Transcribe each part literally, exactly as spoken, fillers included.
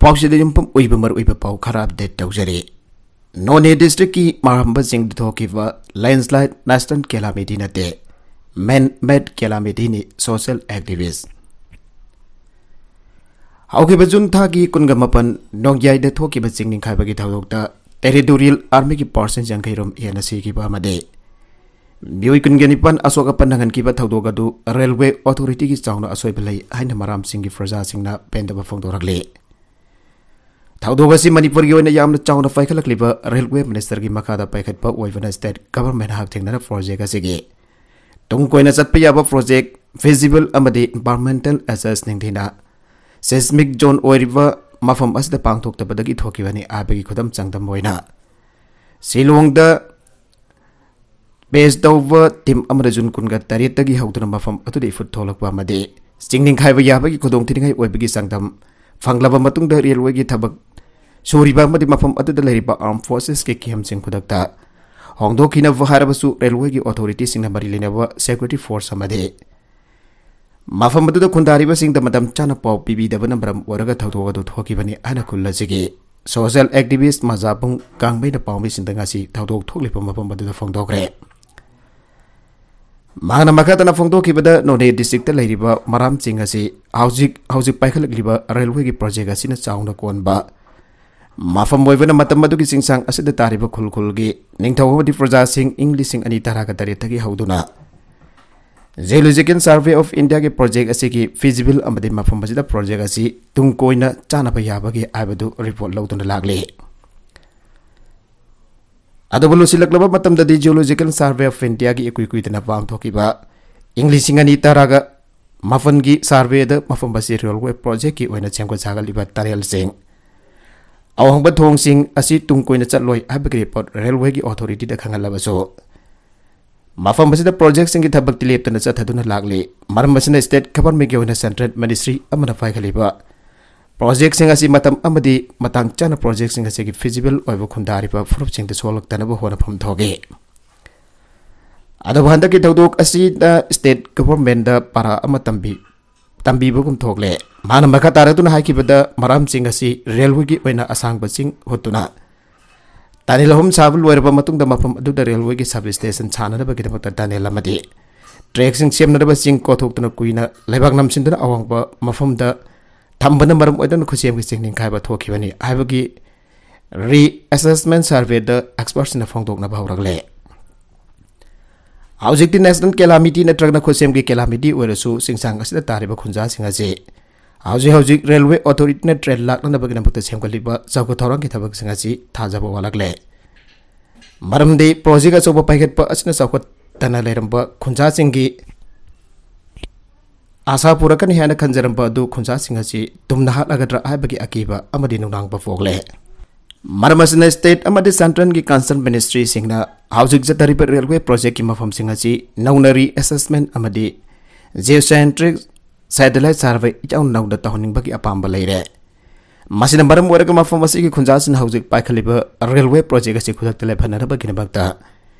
ꯄꯥꯎꯁꯤꯗ ꯌꯨꯝꯐꯝ ꯑꯣꯏꯕ ꯃꯔꯨꯑꯣꯏꯕ ꯄꯥꯎ ꯈꯔ ꯑꯞꯗꯦꯠ ꯇꯧꯖꯔꯤ꯫ ꯅꯣꯅꯦ ꯗꯤꯁꯇ꯭ꯔꯤꯛꯀꯤ ꯃꯔꯝꯕꯁꯤꯡꯗ ꯊꯣꯛꯈꯤꯕ ꯂꯦꯟꯁꯂꯥꯏꯠ ꯅꯦꯆꯔꯦꯜ ꯀꯦꯂꯥꯃꯤꯇꯤ ꯅꯠꯇꯦ, ꯃꯦꯟ ꯃꯦꯗ ꯀꯦꯂꯥꯃꯤꯇꯤꯅꯤ, ꯁꯣꯁꯤꯌꯦꯜ ꯑꯦꯛꯇꯤꯚꯤꯁ꯫ ꯍꯧꯈꯤꯕ ꯖꯨꯟ ꯊꯥꯒꯤ ꯀꯨꯟꯒ ꯃꯥꯄꯟ ꯅꯣꯡꯌꯥꯏꯗ ꯊꯣꯛꯈꯤꯕ ꯆꯤꯡ ꯅꯤꯡꯈꯥꯏꯕꯒꯤ ꯊꯧꯗꯣꯛꯇ ꯇꯦꯔꯤꯇꯣꯔꯤꯌꯦꯜ ꯑꯥꯔꯃꯤꯒꯤ ꯄꯥꯔꯁꯟ ꯌꯥꯡꯈꯩ ꯔꯣꯝ ꯍꯦꯟꯅ ꯁꯤꯈꯤꯕ ꯑꯃꯗꯤ ꯃꯤꯑꯣꯏ ꯀꯨꯟꯒ ꯅꯤꯄꯥꯟ ꯑꯁꯣꯛ ꯑꯄꯟ ꯅꯪꯍꯟꯈꯤꯕ ꯊꯧꯗꯣꯛ ꯑꯗꯨ ꯔꯦꯜꯋꯦ ꯑꯣꯊꯣꯔꯤꯇꯤꯒꯤ ꯆꯥꯎꯅ ꯑꯁꯣꯏꯕ ꯂꯩ ꯍꯥꯏꯅ ꯃꯔꯥꯝꯁꯤꯡꯒꯤ ꯄ꯭ꯔꯖꯥꯁꯤꯡꯅ ꯄꯦꯟꯗꯕ ꯐꯣꯡꯗꯣꯔꯛꯂꯤ꯫ ꯊꯧꯗꯣꯛ ꯑꯁꯤ ꯃꯅꯤꯄꯨꯔꯒꯤ ꯑꯣꯏꯅ ꯌꯥꯝꯅ ꯆꯥꯎꯅ ꯄꯥꯏꯈꯠꯂꯛꯂꯤꯕ ꯔꯦꯜꯋꯦ ꯃꯤꯅꯤꯁꯇꯔꯒꯤ ꯃꯈꯥꯗ ꯄꯥꯏꯈꯠꯄ ꯑꯣꯏꯕꯅ ꯁ꯭ꯇꯦꯠ ꯒꯚꯔꯟꯃꯦꯟꯠ ꯍꯛꯊꯦꯡꯅꯅ ꯄ꯭ꯔꯣꯖꯦꯛ ꯑꯁꯤꯒꯤ ꯇꯨꯡ ꯀꯣꯏꯅ ꯆꯠꯄ ꯌꯥꯕ ꯄ꯭ꯔꯣꯖꯦꯛ ꯐꯤꯖꯤꯕꯜ ꯑꯃꯗꯤ ꯏꯟꯚꯥꯏꯔꯣꯟꯃꯦꯟꯇꯦꯜ ꯑꯦꯁꯦꯁ ꯅꯤꯡꯊꯤꯅ ꯁꯦꯁꯃꯤꯛ ꯖꯣꯟ ꯑꯣꯏꯔꯤꯕ ꯃꯐꯝ ꯑꯁꯤꯗ ꯄꯥꯡꯊꯣꯛꯇꯕꯗꯒꯤ ꯊꯣꯛꯈꯤꯕꯅꯤ ꯍꯥꯏꯕꯒꯤ ꯈꯨꯗꯝ ꯆꯥꯡꯗꯝ ꯑꯣꯏꯅ ꯁꯤꯂꯣꯡꯗ ꯄꯦꯁ ꯇꯧꯕ ꯇꯤꯝ ꯑꯃꯅ ꯖꯨꯟ ꯀꯨꯟꯒ ꯇꯔꯦꯠꯇꯒꯤ ꯍꯧꯗꯨꯅ ꯃꯐꯝ ꯑꯗꯨꯗ ꯏꯐꯨꯠ ꯊꯣꯛꯂꯛꯄ ꯑꯃꯗꯤ ꯆꯤꯡ ꯅꯤꯡꯈꯥꯏꯕ ꯌꯥꯕꯒꯤ ꯈꯨꯗꯣꯡꯊꯤꯅꯤꯡꯉꯥꯏ ꯑꯣꯏꯕꯒꯤ ꯆꯥꯡꯗꯝ ꯐꯪꯂꯕ ꯃꯇꯨꯡꯗ ꯔꯦꯜꯋꯦꯒꯤ ꯊꯕꯛ ꯁꯨꯔꯤꯕ ꯑꯃꯗꯤ ꯃꯐꯝ ꯑꯗꯨꯗ ꯂꯩꯔꯤꯕ ꯑꯥꯔꯝ ꯐꯣꯔꯁꯦꯁꯀꯤ ꯀꯦꯝꯞꯁꯤꯡ ꯈꯨꯗꯛꯇ ꯍꯣꯡꯗꯣꯛꯈꯤꯅꯕ ꯍꯥꯏꯔꯕꯁꯨ ꯔꯦꯜꯋꯦꯒꯤ ꯑꯣꯊꯣꯔꯤꯇꯤꯁꯤꯡꯅ ꯃꯔꯤ ꯂꯩꯅꯕ ꯁꯦꯀ꯭ꯌꯨꯔꯤꯇꯤ ꯐꯣꯔꯁ ꯑꯃꯗꯤ ꯃꯐꯝ ꯑꯗꯨꯗ ꯈꯨꯟꯗꯥꯔꯤꯕꯁꯤꯡꯗ ꯃꯇꯝ ꯆꯥꯅ ꯄꯥꯎ ꯄꯤꯕꯤꯗꯕꯅ ꯃꯔꯝ ꯑꯣꯏꯔꯒ ꯊꯧꯗꯣꯛ ꯑꯗꯨ ꯊꯣꯛꯈꯤꯕꯅꯤ ꯍꯥꯏꯅ ꯈꯨꯜ ꯑꯁꯤꯒꯤ ꯁꯣꯁꯤꯌꯦꯜ ꯑꯦꯛꯇꯤꯚꯤꯁ꯭ꯠ ꯃꯖꯥꯕꯨꯡ ꯀꯥꯡꯕꯩꯅ ꯄꯥꯎꯃꯤꯁꯤꯡꯗ ꯉꯁꯤ ꯊꯧꯗꯣꯛ ꯊꯣꯛꯂꯤꯕ ꯃꯐꯝ ꯑꯗꯨꯗ ꯐꯣꯡꯗꯣꯛꯈ꯭ꯔꯦ꯫ ꯃꯍꯥꯛꯅ ꯃꯈꯥ ꯇꯥꯅ ꯐꯣꯡꯗꯣꯛꯈꯤꯕꯗ ꯅꯣꯅꯦ ꯗꯤꯁꯇ꯭ꯔꯤꯛꯇ ꯂꯩꯔꯤꯕ ꯃꯔꯥꯝꯁꯤꯡ ꯑꯁꯤ ꯍꯧꯖꯤꯛ ꯍꯧꯖꯤꯛ ꯄꯥꯏꯈꯠꯂꯛꯂꯤꯕ ꯔꯦꯜꯋꯦꯒꯤ ꯄ꯭ꯔꯣꯖꯦꯛ ꯑꯁꯤꯅ ꯆꯥꯎꯅ ꯀꯣꯟꯕ ꯃꯐꯝ ꯑꯣꯏꯕꯅ ꯃꯇꯝ ꯑꯗꯨꯒꯤ ꯆꯤꯡꯁꯥꯡ ꯑꯁꯤꯗ ꯇꯥꯔꯤꯕ ꯈꯨꯜ ꯈꯨꯜꯒꯤ ꯅꯤꯡꯊꯧ ꯑꯃꯗꯤ ꯄ꯭ꯔꯖꯥꯁꯤꯡ ꯏꯪ ꯂꯤꯁꯤꯡ ꯑꯅꯤ ꯇꯔꯥꯒ ꯇꯔꯦꯠꯇꯒꯤ ꯍꯧꯗꯨꯅ ꯖꯤꯑꯣꯂꯣꯖꯤꯀꯦꯜ ꯁꯔꯚꯦ ꯑꯣꯐ ꯏꯟꯗꯤꯌꯥꯒꯤ ꯄ꯭ꯔꯣꯖꯦꯛ ꯑꯁꯤꯒꯤ ꯐꯤꯖꯤꯕꯜ ꯑꯃꯗꯤ ꯃꯐꯝ ꯑꯁꯤꯗ ꯄ꯭ꯔꯣꯖꯦꯛ ꯑꯁꯤ ꯇꯨꯡ ꯀꯣꯏꯅ ꯆꯥꯅꯕ ꯌꯥꯕꯒꯦ ꯍꯥꯏꯕꯗꯨ ꯔꯤꯄꯣꯔꯠ ꯂꯧꯗꯨꯅ ꯂꯥꯛꯂꯤ꯫ ꯑꯗꯨꯕꯨ ꯂꯣꯏꯁꯤꯜꯂꯛꯂꯕ ꯃꯇꯝꯗꯗꯤ ꯖꯤꯑꯣꯂꯣꯖꯤꯀꯦꯜ ꯁꯔꯚꯦ ꯑꯣꯐ ꯏꯟꯗꯤꯌꯥꯒꯤ ꯏꯀꯨꯏ ꯀꯨꯏꯗꯅ ꯄꯥꯡꯊꯣꯛꯈꯤꯕ ꯏꯪ ꯂꯤꯁꯤꯡ ꯑꯅꯤ ꯇꯔꯥꯒ ꯃꯥꯄꯟꯒꯤ ꯁꯔꯚꯦꯗ ꯃꯐꯝ ꯑꯁꯤ ꯔꯦꯜꯋꯦ ꯄ꯭ꯔꯣꯖꯦꯛꯀꯤ ꯑꯣꯏꯅ ꯁꯦꯝꯒꯠ ꯁꯥꯒꯠꯂꯤꯕ ꯇꯅꯦꯜꯁꯤꯡ, ꯑꯋꯥꯡꯕ ꯊꯣꯡꯁꯤꯡ ꯑꯁꯤ ꯇꯨꯡ ꯀꯣꯏꯅ ꯆꯠꯂꯣꯏ ꯍꯥꯏꯕꯒꯤ ꯔꯤꯄꯣꯔꯠ ꯔꯦꯜꯋꯦꯒꯤ ꯑꯣꯊꯣꯔꯤꯇꯤꯗ ꯈꯪꯍꯜꯂꯕꯁꯨ, ꯃꯐꯝ ꯑꯁꯤꯗ ꯄ꯭ꯔꯣꯖꯦꯛꯁꯤꯡꯒꯤ ꯊꯕꯛꯇꯤ ꯂꯦꯞꯇꯅ ꯆꯠꯊꯗꯨꯅ ꯂꯥꯛꯂꯤ꯫ ꯃꯔꯝ ꯑꯁꯤꯅ ꯁ꯭ꯇꯦꯠ ꯒꯚꯔꯟꯃꯦꯟꯠꯀꯤ ꯑꯣꯏꯅ ꯁꯦꯟꯇ꯭ꯔꯦꯜ ꯃꯤꯅꯤꯁꯇ꯭ꯔꯤ ꯑꯃꯅ ꯄꯥꯏꯈꯠꯂꯤꯕ ꯄ꯭ꯔꯣꯖꯦꯛꯁꯤꯡ ꯑꯁꯤ ꯃꯇꯝ ꯑꯃꯗꯤ ꯃꯇꯥꯡ ꯆꯥꯅ ꯄ꯭ꯔꯣꯖꯦꯛꯁꯤꯡ ꯑꯁꯤꯒꯤ ꯐꯤꯖꯤꯕꯜ ꯑꯣꯏꯕ ꯈꯨꯟꯗꯥꯔꯤꯕ ꯐꯨꯔꯨꯞꯁꯤꯡꯗ ꯁꯣꯛꯂꯛꯇꯅꯕ ꯍꯣꯠꯅꯐꯝ ꯊꯣꯛꯏ꯫ ꯑꯗꯨꯕꯨ ꯍꯟꯗꯛꯀꯤ ꯊꯧꯗꯣꯛ ꯑꯁꯤꯗ ꯁ꯭ꯇꯦꯠ ꯒꯚꯔꯟꯃꯦꯟꯠꯗ ꯄꯥꯔꯥ ꯑꯃ ꯇꯝꯕꯤ-, ꯇꯝꯕꯤꯕꯒꯨꯝ ꯊꯣꯛꯂꯦ꯫ ꯃꯥꯅ ꯃꯈꯥ ꯇꯥꯔꯛꯇꯨꯅ ꯍꯥꯏꯈꯤꯕꯗ, ꯃꯔꯥꯝꯁꯤꯡ ꯑꯁꯤ ꯔꯦꯜꯋꯦꯒꯤ ꯑꯣꯏꯅ ꯑꯁꯥꯡꯕ ꯆꯤꯡ ꯍꯨꯠꯇꯨꯅ ꯇꯅꯦꯜ ꯑꯍꯨꯝ ꯁꯥꯕ ꯂꯣꯏꯔꯕ ꯃꯇꯨꯡꯗ ꯃꯐꯝ ꯑꯗꯨꯗ ꯔꯦꯜꯋꯦꯒꯤ ꯁꯕ ꯁ꯭ꯇꯦꯁꯟ ꯁꯥꯅꯅꯕꯒꯤꯗꯃꯛꯇ ꯇꯅꯦꯜ ꯑꯃꯗꯤ ꯇ꯭ꯔꯦꯛꯁꯤꯡ ꯁꯦꯝꯅꯅꯕ ꯆꯤꯡ ꯀꯣꯊꯣꯛꯇꯨꯅ ꯀꯨꯏꯅ ꯂꯩꯕꯥꯛ ꯅꯝꯁꯤꯟꯗꯨꯅ ꯑꯋꯥꯡꯕ ꯃꯐꯝꯗ ꯊꯝꯕꯅ ꯃꯔꯝ ꯑꯣꯏꯗꯨꯅ ꯈꯨꯠꯁꯦꯝꯒꯤ ꯆꯤꯡ ꯅꯤꯡꯈꯥꯏꯕ ꯊꯣꯛꯈꯤꯕꯅꯤ ꯍꯥꯏꯕꯒꯤ ꯔꯤꯑꯦꯁꯦꯁꯃꯦꯟ ꯁꯔꯚꯦꯗ ꯑꯦꯛꯁꯄꯔꯠꯁꯤꯡꯅ ꯐꯣꯡꯗꯣꯛꯅꯕ ꯍꯧꯔꯛꯂꯦ꯫ ꯍꯧꯖꯤꯛꯇꯤ ꯅꯦꯁꯅꯦꯜ ꯀꯦꯂꯥꯃꯤꯇꯤ ꯅꯠꯇ꯭ꯔꯒꯅ ꯈꯨꯠꯁꯦꯝꯒꯤ ꯀꯦꯂꯥꯃꯤꯇꯤ ꯑꯣꯏꯔꯁꯨ, ꯆꯤꯡꯁꯥꯡ ꯑꯁꯤꯗ ꯇꯥꯔꯤꯕ ꯈꯨꯟꯖꯥꯁꯤꯡ ꯑꯁꯤ ꯍꯧꯖꯤꯛ ꯍꯧꯖꯤꯛ ꯔꯦꯜꯋꯦ ꯑꯣꯊꯣꯔꯤꯇꯤꯅ ꯇ꯭ꯔꯦꯟ ꯂꯥꯛꯅꯅꯕꯒꯤꯗꯃꯛꯇ ꯁꯦꯝꯒꯠꯂꯤꯕ ꯆꯥꯎꯈꯠ ꯊꯧꯔꯥꯡꯒꯤ ꯊꯕꯛꯁꯤꯡ ꯑꯁꯤ ꯊꯥꯖꯕ ꯋꯥꯠꯂꯛꯂꯦ꯫ ꯃꯔꯝꯗꯤ ꯄ꯭ꯔꯣꯖꯦꯛ ꯑꯆꯧꯕ ꯄꯥꯏꯈꯠꯄ ꯑꯁꯤꯅ ꯆꯥꯎꯈꯠꯇꯅ ꯂꯩꯔꯝꯕ ꯈꯨꯟꯖꯥꯁꯤꯡꯒꯤ ꯑꯥꯁꯥ ꯄꯨꯔꯛꯀꯅꯤ ꯍꯥꯏꯅ ꯈꯟꯖꯔꯝꯕ ꯑꯗꯨ ꯈꯨꯟꯖꯥꯁꯤꯡ ꯑꯁꯤ ꯇꯨꯝꯅ ꯍꯥꯠꯂꯒꯗ꯭ꯔꯥ ꯍꯥꯏꯕꯒꯤ ꯑꯀꯤꯕ ꯑꯃꯗꯤ ꯅꯨꯡꯅꯥꯡꯕ ꯄꯣꯛꯂꯦ꯫ ꯃꯔꯝ ꯑꯁꯤꯅ, ꯁ꯭ꯇꯦꯠ ꯑꯃꯗꯤ ꯁꯦꯟꯇ꯭ꯔꯦꯜꯒꯤ ꯀꯟꯁꯔꯟ ꯃꯤꯅꯤꯁꯇ꯭ꯔꯤꯁꯤꯡꯅ ꯍꯧꯖꯤꯛ ꯆꯠꯊꯔꯤꯕ ꯔꯦꯜꯋꯦ ꯄ꯭ꯔꯣꯖꯦꯛꯀꯤ ꯃꯐꯝꯁꯤꯡ ꯑꯁꯤ ꯅꯧꯅ ꯔꯤꯑꯦꯁꯦꯁꯃꯦꯟ ꯑꯃꯗꯤ ꯖꯤꯑꯣꯁꯦꯟꯇ꯭ꯔꯤꯛ ꯁꯦꯇꯦꯂꯥꯏꯠ ꯁꯔꯚꯦ ꯏꯆꯥꯎ ꯅꯧꯅ ꯇꯧꯍꯟꯅꯤꯡꯕꯒꯤ ꯑꯄꯥꯝꯕ ꯂꯩꯔꯦ꯫ ꯃꯁꯤꯅ ꯃꯔꯝ ꯑꯣꯏꯔꯒ ꯃꯐꯝ ꯑꯁꯤꯒꯤ ꯈꯨꯟꯖꯥꯁꯤꯡꯅ ꯍꯧꯖꯤꯛ ꯄꯥꯏꯈꯠꯂꯤꯕ ꯔꯦꯜꯋꯦ ꯄ꯭ꯔꯣꯖꯦꯛ ꯑꯁꯤ ꯈꯨꯗꯛꯇ ꯂꯦꯞꯍꯟꯅꯅꯕꯒꯤꯗꯃꯛꯇ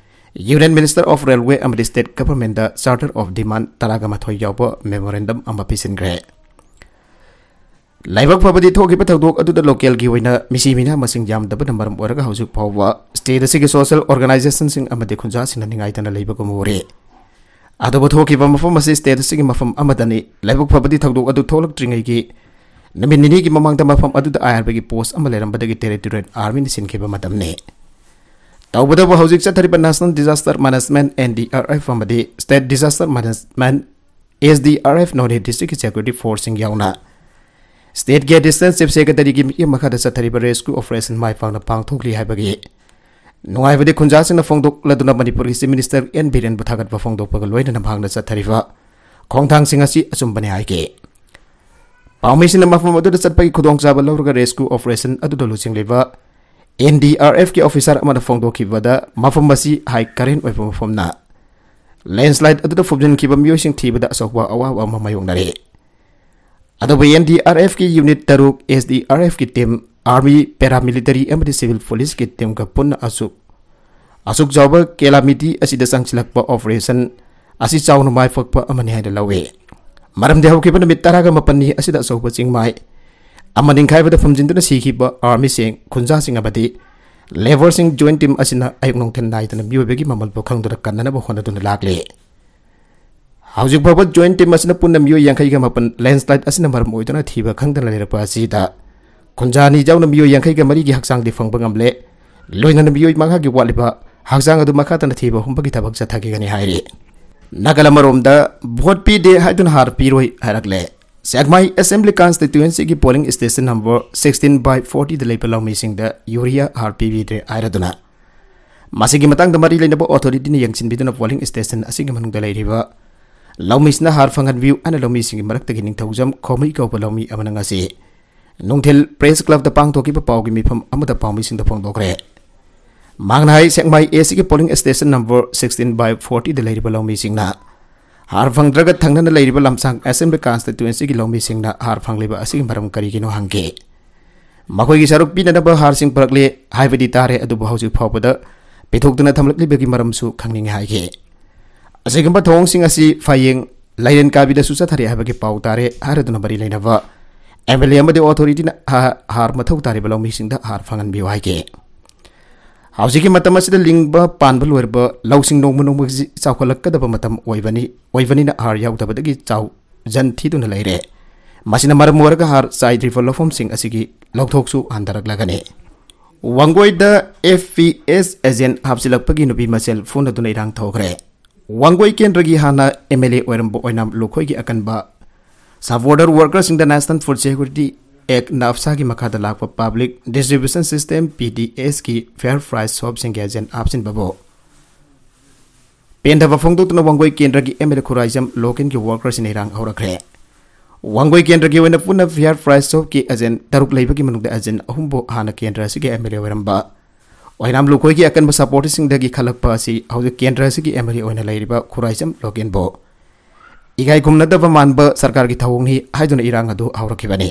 Union Minister of Railway ꯑꯃꯗꯤ ꯁ꯭ꯇꯦꯠ ꯒꯚꯔꯟꯃꯦꯟꯠꯇ Charter of Demand ꯇꯔꯥꯒ ꯃꯥꯊꯣꯏ ꯌꯥꯎꯕ ꯃꯦꯃꯣꯔꯦꯟꯗꯝ ꯑꯃ ꯄꯤꯁꯤꯟꯈ꯭ꯔꯦ꯫ ꯂꯥꯏꯕꯛ ꯐꯕꯗꯤ, ꯊꯣꯛꯈꯤꯕ ꯊꯧꯗꯣꯛ ꯑꯗꯨꯗ ꯂꯣꯀꯦꯜꯒꯤ ꯑꯣꯏꯅ ꯃꯤꯁꯤ ꯃꯤꯅꯥ ꯃꯁꯤꯡ ꯌꯥꯝꯗꯕꯅ ꯃꯔꯝ ꯑꯣꯏꯔꯒ ꯍꯧꯖꯤꯛ ꯐꯥꯎꯕ ꯁ꯭ꯇꯦꯠ ꯑꯁꯤꯒꯤ ꯁꯣꯁꯤꯌꯦꯜ ꯑꯣꯔꯒꯅꯥꯏꯖꯦꯁꯟꯁꯤꯡ ꯑꯃꯗꯤ ꯈꯨꯟꯖꯥꯁꯤꯡꯅ ꯅꯤꯡꯉꯥꯏꯇꯅ ꯂꯩꯕꯒꯨꯝ ꯎꯔꯤ꯫ ꯑꯗꯨꯕꯨ ꯊꯣꯛꯈꯤꯕ ꯃꯐꯝ ꯑꯁꯤ ꯁ꯭ꯇꯦꯠ ꯑꯁꯤꯒꯤ ꯃꯐꯝ ꯑꯃꯗꯅꯤ꯫ ꯂꯥꯏꯕꯛ ꯐꯕꯗꯤ, ꯊꯧꯗꯣꯛ ꯑꯗꯨ ꯊꯣꯛꯂꯛꯇ꯭ꯔꯤꯉꯩꯒꯤ ꯅꯨꯃꯤꯠ ꯅꯤꯅꯤꯒꯤ ꯃꯃꯥꯡꯗ ꯃꯐꯝ ꯑꯗꯨꯗ ꯑꯥꯏ ꯑꯥꯔ ꯕꯤꯒꯤ ꯄꯣꯁ ꯑꯃ ꯂꯩꯔꯝꯕꯗꯒꯤ ꯇꯦꯔꯤꯇꯣꯔꯤꯌꯦꯜ ꯑꯥꯔꯃꯤꯅ ꯁꯤꯟꯈꯤꯕ ꯃꯇꯝꯅꯤ꯫ ꯇꯧꯕꯇꯕꯨ, ꯍꯧꯖꯤꯛ ꯆꯠꯊꯔꯤꯕ national disaster management, N D R F, ꯑꯃꯗꯤ state disaster management, S D R F, ꯅꯣꯅꯦ ꯗꯤꯁꯇ꯭ꯔꯤꯛꯀꯤ ꯁꯦꯀ꯭ꯌꯨꯔꯤꯇꯤ ꯐꯣꯔꯁꯁꯤꯡ ꯌꯥꯎꯅ ꯁ꯭ꯇꯦꯠꯀꯤ ꯑꯦꯗꯤꯁꯅꯦꯜ ꯆꯤꯐ ꯁꯦꯀ꯭ꯔꯦꯇꯔꯤꯒꯤ ꯃꯤꯠꯌꯦꯡ ꯃꯈꯥꯗ ꯆꯠꯊꯔꯤꯕ ꯔꯦꯁꯀ꯭ꯌꯨ ꯑꯣꯄꯔꯦꯁꯟ ꯃꯥꯏ ꯄꯥꯛꯅ ꯄꯥꯡꯊꯣꯛꯂꯤ ꯍꯥꯏꯕꯒꯤ ꯅꯨꯡꯉꯥꯏꯕꯗꯤ ꯈꯨꯟꯖꯥꯁꯤꯡꯅ ꯐꯣꯡꯗꯣꯛꯂꯗꯨꯅ ꯃꯅꯤꯄꯨꯔꯒꯤ ꯆꯤꯐ ꯃꯤꯅꯤꯁꯇꯔ ꯑꯦꯟ ꯕꯤꯔꯦꯟꯕꯨ ꯊꯥꯒꯠꯄ ꯐꯣꯡꯗꯣꯛꯄꯒ ꯂꯣꯏꯅꯅ ꯃꯍꯥꯛꯅ ꯆꯠꯊꯔꯤꯕ ꯈꯣꯡꯊꯥꯡꯁꯤꯡ ꯑꯁꯤ ꯑꯆꯨꯝꯕꯅꯤ ꯍꯥꯏꯈꯤ꯫ ꯄꯥꯎꯃꯤꯁꯤꯡꯅ ꯃꯐꯝ ꯑꯗꯨꯗ ꯆꯠꯄꯒꯤ ꯈꯨꯗꯣꯡꯆꯥꯕ ꯂꯧꯔꯒ ꯔꯦꯁꯀ꯭ꯌꯨ ꯑꯣꯄꯔꯦꯁꯟ ꯑꯗꯨꯗ ꯂꯨꯆꯤꯡꯂꯤꯕ ꯑꯦꯟ ꯗꯤ ꯑꯥꯔ ꯑꯦꯐꯀꯤ ꯑꯣꯐꯤꯁꯥꯔ ꯑꯃꯅ ꯐꯣꯡꯗꯣꯛꯈꯤꯕꯗ, ꯃꯐꯝ ꯑꯁꯤ ꯍꯥꯏ ꯀꯔꯦꯟ ꯑꯣꯏꯕ ꯃꯐꯝꯅ ꯂꯦꯟꯁꯂꯥꯏꯠ ꯑꯗꯨꯗ ꯐꯨꯝꯖꯤꯟꯈꯤꯕ ꯃꯤꯑꯣꯏꯁꯤꯡ ꯊꯤꯕꯗ ꯑꯆꯧꯕ ꯑꯋꯥꯕ ꯑꯃ ꯃꯥꯌꯣꯛꯅꯔꯦ꯫ ꯑꯗꯨꯕꯨ ꯑꯦꯟ ꯗꯤ ꯑꯥꯔ ꯑꯦꯐꯀꯤ unit truck, S D R ꯑꯦꯐꯀꯤ ꯇꯤꯝ, ꯑꯥꯔꯃꯤ, ꯄꯦꯔꯥꯃꯤꯂꯤꯇꯔꯤ ꯑꯃꯗꯤ ꯁꯤꯚꯤꯜ ꯄꯨꯂꯤꯁꯀꯤ ꯇꯤꯝꯒ ꯄꯨꯟꯅ ꯑꯁꯨꯛ, ꯑꯁꯨꯛ ꯆꯥꯎꯕ ꯀꯦꯂꯥꯃꯤꯇꯤ ꯑꯁꯤꯗ ꯆꯪꯁꯤꯜꯂꯛꯄ ꯑꯣꯄꯔꯦꯁꯟ ꯑꯁꯤ ꯆꯥꯎꯅ ꯃꯥꯏ ꯄꯥꯛꯄ ꯑꯃꯅꯤ ꯍꯥꯏꯅ ꯂꯧꯏ꯫ ꯃꯔꯝꯗꯤ ꯍꯧꯈꯤꯕ ꯅꯨꯃꯤꯠ ꯇꯔꯥꯒ ꯃꯥꯄꯟꯅꯤ ꯑꯁꯤꯗ ꯑꯆꯧꯕ ꯆꯤꯡꯃꯥꯏ ꯑꯃ ꯅꯤꯡꯈꯥꯏꯕꯗ ꯐꯨꯝꯖꯤꯟꯗꯨꯅ ꯁꯤꯈꯤꯕ armyꯁꯤꯡ, ꯈꯨꯟꯖꯥꯁꯤꯡ ꯑꯃꯗꯤ labourꯁꯤꯡ joint team ꯑꯁꯤꯅ ꯑꯌꯨꯛ ꯅꯨꯡꯊꯤꯜ ꯅꯥꯏꯗꯅ ꯃꯤꯑꯣꯏꯕꯒꯤ ꯃꯃꯜꯕꯨ ꯈꯪꯗꯨꯅ ꯀꯟꯅꯅꯕ ꯍꯣꯠꯅꯗꯨꯅ ꯂꯥꯛꯂꯤ꯫ ꯍꯧꯖꯤꯛ ꯐꯥꯎꯕ joint team ꯑꯁꯤꯅ ꯄꯨꯟꯅ ꯃꯤꯑꯣꯏ ꯌꯥꯡꯈꯩꯒ ꯃꯥꯄꯟ landslide ꯑꯁꯤꯅ ꯃꯔꯝ ꯑꯣꯏꯗꯨꯅ ꯊꯤꯕ ꯈꯪꯗꯅ ꯂꯩꯔꯛꯄ ꯑꯁꯤꯗ, ꯈꯨꯟꯖꯥ ꯑꯅꯤ ꯌꯥꯎꯅ ꯃꯤꯑꯣꯏ ꯌꯥꯡꯈꯩꯒ ꯃꯔꯤꯒꯤ ꯍꯛꯆꯥꯡꯗꯤ ꯐꯪꯕ ꯉꯝꯂꯦ꯫ ꯂꯣꯏꯅꯅ ꯃꯤꯑꯣꯏ ꯃꯉꯥꯒꯤ ꯋꯥꯠꯂꯤꯕ ꯍꯛꯆꯥꯡ ꯑꯗꯨ ꯃꯈꯥ ꯇꯥꯅ ꯊꯤꯕ ꯍꯨꯝꯕꯒꯤ ꯊꯕꯛ ꯆꯠꯊꯈꯤꯒꯅꯤ ꯍꯥꯏꯔꯤ꯫ ꯅꯥꯀꯜ ꯑꯃꯔꯣꯝꯗ, vote ꯄꯤꯗꯦ ꯍꯥꯏꯗꯨꯅ ꯍꯥꯔ ꯄꯤꯔꯣꯏ ꯍꯥꯏꯔꯛꯂꯦ꯫ ꯁꯦꯛꯃꯥꯏ Assembly Constituencyꯒꯤ polling station number sixteen by fortyꯗ ꯂꯩꯕ ꯂꯧꯃꯤꯁꯤꯡꯗ urea ꯍꯥꯔ ꯄꯤꯕꯤꯗ꯭ꯔꯦ ꯍꯥꯏꯔꯗꯨꯅ, ꯃꯁꯤꯒꯤ ꯃꯇꯥꯡꯗ ꯃꯔꯤ ꯂꯩꯅꯕ authorityꯅ ꯌꯦꯡꯁꯤꯟꯕꯤꯗꯨꯅ polling station ꯑꯁꯤꯒꯤ ꯃꯅꯨꯡꯗ ꯂꯩꯔꯤꯕ ꯂꯧꯃꯤꯁꯤꯡꯅ ꯍꯥꯔ ꯐꯪꯍꯟꯕꯤꯌꯨ ꯍꯥꯏꯅ ꯂꯧꯃꯤꯁꯤꯡꯒꯤ ꯃꯔꯛꯇꯒꯤ ꯅꯤꯡꯊꯧꯖꯝ ꯈꯣꯃꯩ ꯀꯧꯕ ꯂꯧꯃꯤ ꯑꯃꯅ ꯉꯁꯤ ꯅꯨꯡꯊꯤꯜ Press Clubꯇ ꯄꯥꯡꯊꯣꯛꯈꯤꯕ ꯄꯥꯎꯒꯤ ꯃꯤꯐꯝ ꯑꯃꯗ ꯄꯥꯎꯃꯤꯁꯤꯡꯗ ꯐꯣꯡꯗꯣꯛꯈ꯭ꯔꯦ꯫ ꯃꯍꯥꯛꯅ ꯍꯥꯏ, ꯁꯦꯛꯃꯥꯏ Aꯒꯤ polling station number sixteen by fortyꯗ ꯂꯩꯔꯤꯕ ꯂꯧꯃꯤꯁꯤꯡꯅ ꯍꯥꯔ ꯐꯪꯗ꯭ꯔꯒ ꯊꯪꯅꯅ ꯂꯩꯔꯤꯕ ꯂꯝꯁꯥꯡ Assembly Constituencyꯒꯤ ꯂꯧꯃꯤꯁꯤꯡꯅ ꯍꯥꯔ ꯐꯪꯂꯤꯕ ꯑꯁꯤꯒꯤ ꯃꯔꯝ ꯀꯔꯤꯒꯤꯅꯣ ꯍꯪꯈꯤ꯫ ꯃꯈꯣꯏꯒꯤ ꯁꯔꯨꯛ ꯄꯤꯅꯅꯕ ꯍꯥꯔꯁꯤꯡ ꯄꯨꯔꯛꯂꯦ ꯍꯥꯏꯕꯗꯤ ꯇꯥꯔꯦ, ꯑꯗꯨꯕꯨ ꯍꯧꯖꯤꯛ ꯐꯥꯎꯕꯗ ꯄꯤꯊꯣꯛꯇꯨꯅ ꯊꯝꯂꯛꯂꯤꯕꯒꯤ ꯃꯔꯝꯁꯨ ꯈꯪꯅꯤꯡꯏ ꯍꯥꯏꯈꯤ꯫ ꯑꯁꯤꯒꯨꯝꯕ ꯊꯧꯑꯣꯡꯁꯤꯡ ꯑꯁꯤ ꯐꯌꯦꯡ ꯂꯥꯏꯔꯦꯟ ꯀꯥꯕꯤꯗꯁꯨ ꯆꯠꯊꯔꯤ ꯍꯥꯏꯕꯒꯤ ꯄꯥꯎ ꯇꯥꯔꯦ ꯍꯥꯏꯔꯗꯨꯅ ꯃꯔꯤ ꯂꯩꯅꯕ MLA ꯑꯃꯗꯤ authorityꯅ ꯍꯥ-, ꯍꯥꯔ ꯃꯊꯧ ꯇꯥꯔꯤꯕ ꯂꯧꯃꯤꯁꯤꯡꯗ ꯍꯥꯔ ꯐꯪꯍꯟꯕꯤꯌꯨ ꯍꯥꯏꯈꯤ꯫ ꯍꯧꯖꯤꯛꯀꯤ ꯃꯇꯝ ꯑꯁꯤꯗ ꯂꯤꯡꯕ ꯄꯥꯟꯕ ꯂꯣꯏꯔꯕ ꯂꯧꯁꯤꯡ ꯅꯣꯡꯃ ꯅꯣꯡꯃꯒꯤ ꯆꯥꯎꯈꯠꯂꯛꯀꯗꯕ ꯃꯇꯝ ꯑꯣꯏꯕꯅꯤ, ꯑꯣꯏꯕꯅꯤꯅ ꯍꯥꯔ ꯌꯥꯎꯗꯕꯗꯒꯤ ꯆꯥꯎ ꯖꯟ ꯊꯤꯗꯨꯅ ꯂꯩꯔꯦ꯫ ꯃꯁꯤꯅ ꯃꯔꯝ ꯑꯣꯏꯔꯒ ꯍꯥꯔ ꯆꯥꯏꯗ꯭ꯔꯤꯕ ꯂꯧꯐꯝꯁꯤꯡ ꯑꯁꯤꯒꯤ ꯂꯧꯊꯣꯛꯁꯨ ꯍꯟꯊꯔꯛꯂꯒꯅꯤ꯫ ꯋꯥꯡꯒꯣꯏꯗ FPS agent ꯍꯥꯞꯆꯤꯜꯂꯛꯄꯒꯤ ꯅꯨꯄꯤ ꯃꯁꯦꯜ ꯐꯨꯅꯗꯨꯅ ꯏꯔꯥꯡ ꯊꯣꯛꯈ꯭ꯔꯦ꯫ ꯋꯥꯡꯒꯣꯏ ꯀꯦꯟꯗ꯭ꯔꯒꯤ ꯍꯥꯟꯅ MLA ꯑꯣꯏꯔꯝꯕ ꯑꯣꯏꯅꯥꯝ ꯂꯨꯈꯣꯏꯒꯤ ꯑꯀꯟꯕ supporter workersꯁꯤꯡꯗ National Food Security Act, NAFSAꯒꯤ ꯃꯈꯥꯗ ꯂꯥꯛꯄ Public Distribution System, PDSꯀꯤ fair price shopꯁꯤꯡꯒꯤ agent ꯍꯥꯞꯆꯤꯟꯕꯕꯨ ꯄꯦꯟꯗꯕ ꯐꯣꯡꯗꯣꯛꯇꯨꯅ ꯋꯥꯡꯒꯣꯏ ꯀꯦꯟꯗ꯭ꯔꯒꯤ MLA ꯈꯨꯔꯥꯏꯖꯝ ꯂꯣꯀꯦꯟꯒꯤ workersꯁꯤꯡꯅ ꯏꯔꯥꯡ ꯍꯧꯔꯛꯈ꯭ꯔꯦ꯫ ꯋꯥꯡꯒꯣꯏ ꯀꯦꯟꯗ꯭ꯔꯒꯤ ꯑꯣꯏꯅ ꯄꯨꯟꯅ fair price shopꯀꯤ agent ꯇꯔꯨꯛ ꯂꯩꯕꯒꯤ ꯃꯅꯨꯡꯗ agent ꯑꯍꯨꯝꯕꯨ ꯍꯥꯟꯅ ꯀꯦꯟꯗ꯭ꯔ ꯑꯁꯤꯒꯤ MLA ꯑꯣꯏꯔꯝꯕ ꯑꯣꯏꯅꯥꯝ ꯂꯨꯈꯣꯏꯒꯤ ꯑꯀꯟꯕ supporterꯁꯤꯡꯗꯒꯤ ꯈꯜꯂꯛꯄ ꯑꯁꯤ ꯍꯧꯖꯤꯛ ꯀꯦꯟꯗ꯭ꯔ ꯑꯁꯤꯒꯤ MLA ꯑꯣꯏꯅ ꯂꯩꯔꯤꯕ ꯈꯨꯔꯥꯏꯖꯝ ꯂꯣꯀꯦꯟꯕꯨ ꯏꯀꯥꯏ ꯈꯨꯝꯅꯗꯕ ꯃꯥꯟꯕ ꯁꯔꯀꯥꯔꯒꯤ ꯊꯧꯑꯣꯡꯅꯤ ꯍꯥꯏꯗꯨꯅ ꯏꯔꯥꯡ ꯑꯗꯨ ꯍꯧꯔꯛꯈꯤꯕꯅꯤ꯫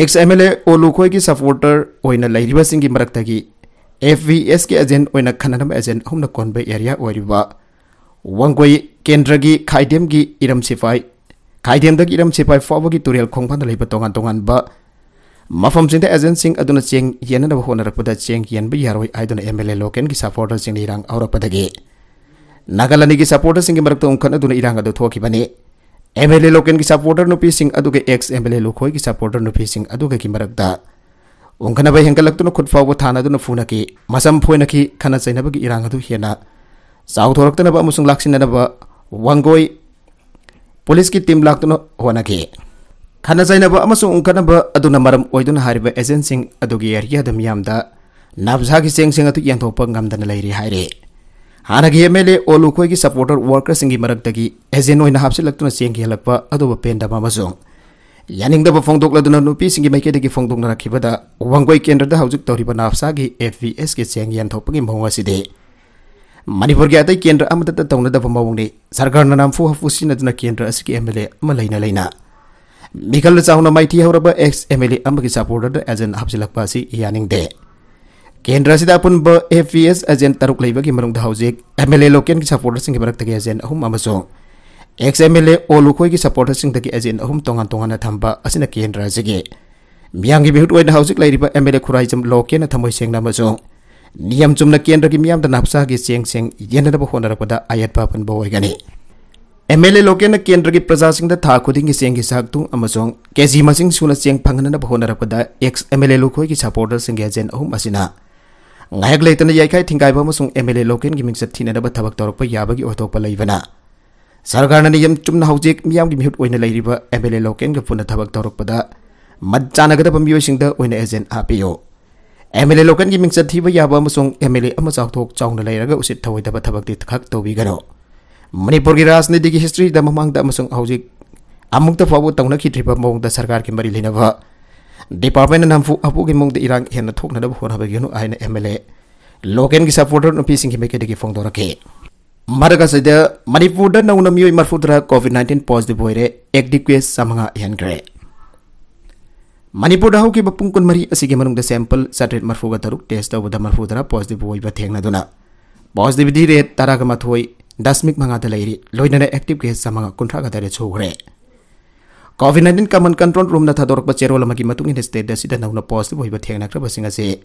Ex MLA ꯑꯣ ꯂꯨꯈꯣꯏꯒꯤ supporter ꯑꯣꯏꯅ ꯂꯩꯔꯤꯕꯁꯤꯡꯒꯤ ꯃꯔꯛꯇꯒꯤ FPSꯀꯤ agent ꯑꯣꯏꯅ ꯈꯟꯅꯅꯕ agent ꯑꯍꯨꯝꯅ ꯀꯣꯟꯕ area ꯑꯣꯏꯔꯤꯕ ꯋꯥꯡꯒꯣꯏ ꯀꯦꯟꯗ꯭ꯔꯒꯤ ꯈꯥꯏꯗꯦꯝꯒꯤ ꯏꯔꯝ ꯁꯤꯐꯥꯏ ꯈꯥꯏꯗꯦꯝꯗꯒꯤ ꯏꯔꯝ ꯁꯤꯄꯥꯏ ꯐꯥꯎꯕꯒꯤ ꯇꯨꯔꯦꯜ ꯈꯣꯡꯕꯥꯟꯗ ꯂꯩꯕ ꯇꯣꯉꯥꯟ ꯇꯣꯉꯥꯟꯕ ꯃꯐꯝꯁꯤꯡꯗ ꯑꯦꯖꯦꯟꯁꯤꯡ ꯑꯗꯨꯅ ꯆꯦꯡ ꯌꯦꯟꯅꯅꯕ ꯍꯣꯠꯅꯔꯛꯄꯗ ꯆꯦꯡ ꯌꯦꯟꯕ ꯌꯥꯔꯣꯏ ꯍꯥꯏꯗꯨꯅ ꯑꯦꯝ ꯑꯦꯜ ꯑꯦ ꯂꯣꯀꯦꯟꯒꯤ ꯁꯄꯣꯔꯇꯔꯁꯤꯡꯅ ꯏꯔꯥꯡ ꯍꯧꯔꯛꯄꯗꯒꯤ ꯅꯥꯀꯜ ꯑꯅꯤꯒꯤ ꯁꯄꯣꯔꯇꯔꯁꯤꯡꯒꯤ ꯃꯔꯛꯇ ꯎꯪꯈꯠꯅꯗꯨꯅ ꯏꯔꯥꯡ ꯑꯗꯨ ꯊꯣꯛꯈꯤꯕꯅꯤ꯫ ꯑꯦꯝ ꯑꯦꯜ ꯑꯦ ꯂꯣꯀꯦꯟꯒꯤ ꯁꯄꯣꯔꯇꯔ ꯅꯨꯄꯤꯁꯤꯡ ꯑꯗꯨꯒ ꯑꯦꯛꯁ ꯑꯦꯝ ꯑꯦꯜ ꯑꯦ ꯂꯨꯈꯣꯏꯒꯤ ꯁꯄꯣꯔꯇꯔ ꯅꯨꯄꯤꯁꯤꯡ ꯑꯗꯨꯒꯒꯤ ꯃꯔꯛꯇ ꯎꯪꯈꯠꯅꯕ ꯍꯦꯟꯒꯠꯂꯛꯇꯨꯅ ꯈꯨꯠ ꯐꯥꯎꯕ ꯊꯥꯅꯗꯨꯅ ꯐꯨꯅꯈꯤ꯫ ꯃꯁꯝ ꯐꯣꯏꯅꯈꯤ꯫ ꯈꯠꯅ ꯆꯩꯅꯕꯒꯤ ꯏꯔꯥꯡ ꯑꯗꯨ ꯍꯦꯟꯅ ꯆꯥꯎꯊꯣꯔꯛꯇꯅꯕ ꯑꯃꯁꯨꯡ ꯂꯥꯛꯁꯤꯟꯅꯅꯕ ꯋꯥꯡꯒꯣꯏ ꯄꯨꯂꯤꯁꯀꯤ ꯇꯤꯝ ꯂꯥꯛꯇꯨꯅ ꯍꯣꯠꯅꯈꯤ꯫ ꯈꯠꯅ ꯆꯩꯅꯕ ꯑꯃꯁꯨꯡ ꯎꯪꯈꯠꯅꯕ ꯑꯗꯨꯅ ꯃꯔꯝ ꯑꯣꯏꯗꯨꯅ ꯍꯥꯏꯔꯤꯕ ꯑꯦꯖꯦꯟꯁꯤꯡ ꯑꯗꯨꯒꯤ ꯑꯦꯔꯤꯌꯥꯗ ꯃꯤꯌꯥꯝꯗ ꯅꯞꯁꯥꯒꯤ ꯆꯦꯡꯁꯤꯡ ꯑꯗꯨ ꯌꯦꯟꯊꯣꯛꯄ ꯉꯝꯗꯅ ꯂꯩꯔꯤ ꯍꯥꯏꯔꯤ꯫ ꯍꯥꯟꯅꯒꯤ ꯑꯦꯝ ꯑꯦꯜ ꯑꯦ ꯑꯣ ꯂꯨꯈꯣꯏꯒꯤ ꯁꯄꯣꯔꯇꯔ ꯋꯥꯔꯀꯔꯁꯤꯡꯒꯤ ꯃꯔꯛꯇꯒꯤ ꯑꯦꯖꯦꯟ ꯑꯣꯏꯅ ꯍꯥꯞꯆꯤꯜꯂꯛꯇꯨꯅ ꯆꯦꯡ ꯌꯦꯜꯂꯛꯄ ꯑꯗꯨꯕꯨ ꯄꯦꯟꯗꯕ ꯑꯃꯁꯨꯡ ꯌꯥꯅꯤꯡꯗꯕ ꯐꯣꯡꯗꯣꯛꯂꯗꯨꯅ ꯅꯨꯄꯤꯁꯤꯡꯒꯤ ꯃꯥꯏꯀꯩꯗꯒꯤ ꯐꯣꯡꯗꯣꯛꯅꯔꯛꯈꯤꯕꯗ ꯋꯥꯡꯒꯣꯏ ꯀꯦꯟꯗ꯭ꯔꯗ ꯍꯧꯖꯤꯛ ꯇꯧꯔꯤꯕ ꯅꯥꯞꯁꯥꯒꯤ ꯑꯦꯐ ꯄꯤ ꯑꯦꯁꯀꯤ ꯆꯦꯡ ꯌꯦꯟꯊꯣꯛꯄꯒꯤ ꯃꯑꯣꯡ ꯑꯁꯤꯗꯤ ꯃꯅꯤꯄꯨꯔꯒꯤ ꯑꯇꯩ ꯀꯦꯟꯗ꯭ꯔ ꯑꯃꯠꯇꯗ ꯇꯧꯅꯗꯕ ꯃꯑꯣꯡꯅꯤ꯫ ꯁꯔꯀꯥꯔꯅ ꯅꯝꯐꯨ ꯍꯥꯐꯨ ꯁꯤꯖꯤꯟꯅꯗꯨꯅ ꯀꯦꯟꯗ꯭ꯔ ꯑꯁꯤꯒꯤ ꯑꯦꯝ ꯑꯦꯜ ꯑꯦ ꯑꯃ ꯂꯩꯅ ꯂꯩꯅ ꯃꯤꯈꯜꯗ ꯆꯥꯎꯅ ꯃꯥꯏꯊꯤ ꯍꯧꯔꯕ ꯑꯦꯛꯁ ꯑꯦꯝ ꯑꯦꯜ ꯑꯦ ꯑꯃꯒꯤ ꯁꯄꯣꯔꯇꯔꯗ ꯑꯦꯖꯦꯟ ꯍꯥꯞꯆꯤꯜꯂꯛꯄ ꯑꯁꯤ ꯌꯥꯅꯤꯡꯗꯦ꯫ ꯀꯦꯟꯗ꯭ꯔ ꯑꯁꯤꯗ ꯑꯄꯨꯟꯕ ꯑꯦꯐ ꯄꯤ ꯑꯦꯁ ꯑꯦꯖꯦꯟ ꯇꯔꯨꯛ ꯂꯩꯕꯒꯤ ꯃꯅꯨꯡꯗ ꯍꯧꯖꯤꯛ ꯑꯦꯝ ꯑꯦꯜ ꯑꯦ ꯂꯣꯀꯦꯟꯒꯤ ꯁꯄꯣꯔꯇꯔꯁꯤꯡꯒꯤ ꯃꯔꯛꯇꯒꯤ ꯑꯦꯖꯦꯟ ꯑꯍꯨꯝ ꯑꯃꯁꯨꯡ ꯑꯦꯛꯁ ꯑꯦꯝ ꯑꯦꯜ ꯑꯦ ꯑꯣ ꯂꯨꯈꯣꯏꯒꯤ ꯁꯄꯣꯔꯇꯔꯁꯤꯡꯗꯒꯤ ꯑꯦꯖꯦꯟ ꯑꯍꯨꯝ ꯇꯣꯉꯥꯟ ꯇꯣꯉꯥꯟꯅ ꯊꯝꯕ ꯑꯁꯤꯅ ꯀꯦꯟꯗ꯭ꯔ ꯑꯁꯤꯒꯤ ꯃꯤꯌꯥꯝꯒꯤ ꯃꯤꯍꯨꯠ ꯑꯣꯏꯅ ꯍꯧꯖꯤꯛ ꯂꯩꯔꯤꯕ ꯑꯦꯝ ꯑꯦꯜ ꯑꯦ ꯈꯨꯔꯥꯏꯖꯝ ꯂꯣꯀꯦꯟꯅ ꯊꯃꯣꯏ ꯁꯦꯡꯅ ꯑꯃꯁꯨꯡ ꯅꯤꯌꯝ ꯆꯨꯝꯅ ꯀꯦꯟꯗ꯭ꯔꯒꯤ ꯃꯤꯌꯥꯝꯗ ꯅꯥꯞꯁꯥꯒꯤ ꯆꯦꯡꯁꯤꯡ ꯌꯦꯟꯅꯅꯕ ꯍꯣꯠꯅꯔꯛꯄꯗ ꯑꯌꯦꯠꯄ ꯑꯄꯟꯕ ꯑꯣꯏꯒꯅꯤ꯫ ꯑꯦꯝ ꯑꯦꯜ ꯑꯦ ꯂꯣꯀꯦꯟꯅ ꯀꯦꯟꯗ꯭ꯔꯒꯤ ꯄ꯭ꯔꯖꯥꯁꯤꯡꯗ ꯊꯥ ꯈꯨꯗꯤꯡꯒꯤ ꯆꯦꯡꯒꯤ ꯆꯥꯛꯇꯨ ꯑꯃꯁꯨꯡ ꯀꯦꯖꯤ ꯃꯁꯤꯡ ꯁꯨꯅ ꯆꯦꯡ ꯐꯪꯍꯟꯅꯕ ꯍꯣꯠꯅꯔꯛꯄꯗ ꯑꯦꯛꯁ ꯑꯦꯝ ꯑꯦꯜ ꯑꯦ ꯂꯨꯈꯣꯏꯒꯤ ꯁꯄꯣꯔꯇꯔꯁꯤꯡꯒꯤ ꯑꯦꯖꯦꯟ ꯑꯍꯨꯝ ꯑꯁꯤꯅ ꯉꯥꯏꯍꯥꯛ ꯂꯩꯇꯅ ꯌꯥꯏꯈꯥꯏ ꯊꯤꯡꯒꯥꯏꯕ ꯑꯃꯁꯨꯡ ꯑꯦꯝ ꯑꯦꯜ ꯑꯦ ꯂꯣꯀꯦꯟꯒꯤ ꯃꯤꯡꯆꯠ ꯊꯤꯅꯅꯕ ꯊꯕꯛ ꯇꯧꯔꯛꯄ ꯌꯥꯕꯒꯤ ꯑꯣꯏꯊꯣꯛꯄ ꯂꯩꯕꯅ ꯁꯔꯀꯥꯔꯅ ꯅꯤꯌꯝ ꯆꯨꯝꯅ ꯍꯧꯖꯤꯛ ꯃꯤꯌꯥꯝꯒꯤ ꯃꯤꯍꯨꯠ ꯑꯣꯏꯅ ꯂꯩꯔꯤꯕ ꯑꯦꯝ ꯑꯦꯜ ꯑꯦ ꯂꯣꯀꯦꯟꯒ ꯄꯨꯟꯅ ꯊꯕꯛ ꯇꯧꯔꯛꯄꯗ ꯃꯠ ꯆꯥꯟꯅꯒꯗꯕ ꯃꯤꯑꯣꯏꯁꯤꯡꯗ ꯑꯣꯏꯅ ꯑꯦꯖꯦꯟ ꯍꯥꯞꯄꯤꯌꯨ꯫ ꯑꯦꯝ ꯑꯦꯜ ꯑꯦ ꯂꯣꯀꯦꯟꯒꯤ ꯃꯤꯡꯆꯠ ꯊꯤꯕ ꯌꯥꯕ ꯑꯃꯁꯨꯡ ꯑꯦꯝ ꯑꯦꯜ ꯑꯦ ꯑꯃ ꯆꯥꯎꯊꯣꯛ ꯆꯥꯎꯅ ꯂꯩꯔꯒ ꯎꯁꯤꯠ ꯊꯑꯣꯏꯗꯕ ꯊꯕꯛꯇꯤ ꯈꯛ ꯇꯧꯕꯤꯒꯅꯨ꯫ ꯃꯅꯤꯄꯨꯔꯒꯤ ꯔꯥꯖꯅꯤꯇꯤꯒꯤ ꯍꯤꯁꯇ꯭ꯔꯤꯗ ꯃꯃꯥꯡꯗ ꯑꯃꯁꯨꯡ ꯍꯧꯖꯤꯛ ꯑꯃꯨꯛꯇ ꯐꯥꯎꯕ ꯇꯧꯅꯈꯤꯗ꯭ꯔꯤꯕ ꯃꯑꯣꯡꯗ ꯁꯔꯀꯥꯔꯒꯤ ꯃꯔꯤ ꯂꯩꯅꯕ ꯗꯤꯄꯥꯔꯠꯃꯦꯟꯅ ꯅꯝꯐꯨ ꯍꯥꯐꯨꯒꯤ ꯃꯑꯣꯡꯗ ꯏꯔꯥꯡ ꯍꯦꯟꯅ ꯊꯣꯛꯅꯅꯕ ꯍꯣꯠꯅꯕꯤꯒꯅꯨ ꯍꯥꯏꯅ ꯑꯦꯝ ꯑꯦꯜ ꯑꯦ ꯂꯣꯀꯦꯟꯒꯤ ꯁꯄꯣꯔꯇꯔ ꯅꯨꯄꯤꯁꯤꯡꯒꯤ ꯃꯥꯏꯀꯩꯗꯒꯤ ꯐꯣꯡꯗꯣꯔꯛꯈꯤ꯫ ꯃꯔꯛ ꯑꯁꯤꯗ ꯃꯅꯤꯄꯨꯔꯗ ꯅꯧꯅ ꯃꯤꯑꯣꯏ ꯃꯔꯤꯐꯨꯇꯔꯥ ꯀꯣꯚꯤꯗ ꯅꯥꯏꯟꯇꯤꯟ ꯄꯣꯖꯤꯇꯤꯚ ꯑꯣꯏꯔꯦ, ꯑꯦꯛꯇꯤꯚ ꯀꯦꯁ ꯆꯥꯃꯉꯥ ꯍꯦꯟꯈ꯭ꯔꯦ꯫ ꯃꯅꯤꯄꯨꯔꯗ ꯍꯧꯈꯤꯕ ꯄꯨꯡ ꯀꯨꯟꯃꯔꯤ ꯑꯁꯤꯒꯤ ꯃꯅꯨꯡꯗ ꯁꯦꯝꯄꯜ ꯆꯥꯇ꯭ꯔꯦꯠ ꯃꯔꯤꯐꯨꯒ ꯇꯔꯨꯛ ꯇꯦꯁ ꯇꯧꯕꯗ ꯃꯔꯤꯐꯨꯇꯔꯥ ꯄꯣꯖꯤꯇꯤꯚ ꯑꯣꯏꯕ ꯊꯦꯡꯅꯗꯨꯅ ꯄꯣꯖꯤꯇꯤꯚꯤꯇꯤ ꯔꯦꯠ ꯇꯔꯥꯒ ꯃꯥꯊꯣꯏ ꯗꯁꯃꯤꯛ ꯃꯉꯥꯗ ꯂꯩꯔꯤ꯫ ꯂꯣꯏꯅꯅ ꯑꯦꯛꯇꯤꯚ ꯀꯦꯁ ꯆꯥꯃꯉꯥ ꯀꯨꯟꯊ꯭ꯔꯥꯒ ꯇꯔꯦꯠ ꯁꯨꯈ꯭ꯔꯦ꯫ COVID nineteen Common Control Roomꯅ ꯊꯥꯗꯣꯔꯛꯄ ꯆꯦꯔꯣꯜ ꯑꯃꯒꯤ ꯃꯇꯨꯡ ꯏꯟꯅ state ꯑꯁꯤꯗ ꯅꯧꯅ positive ꯑꯣꯏꯕ ꯊꯦꯡꯅꯈ꯭ꯔꯕꯁꯤꯡ ꯑꯁꯤ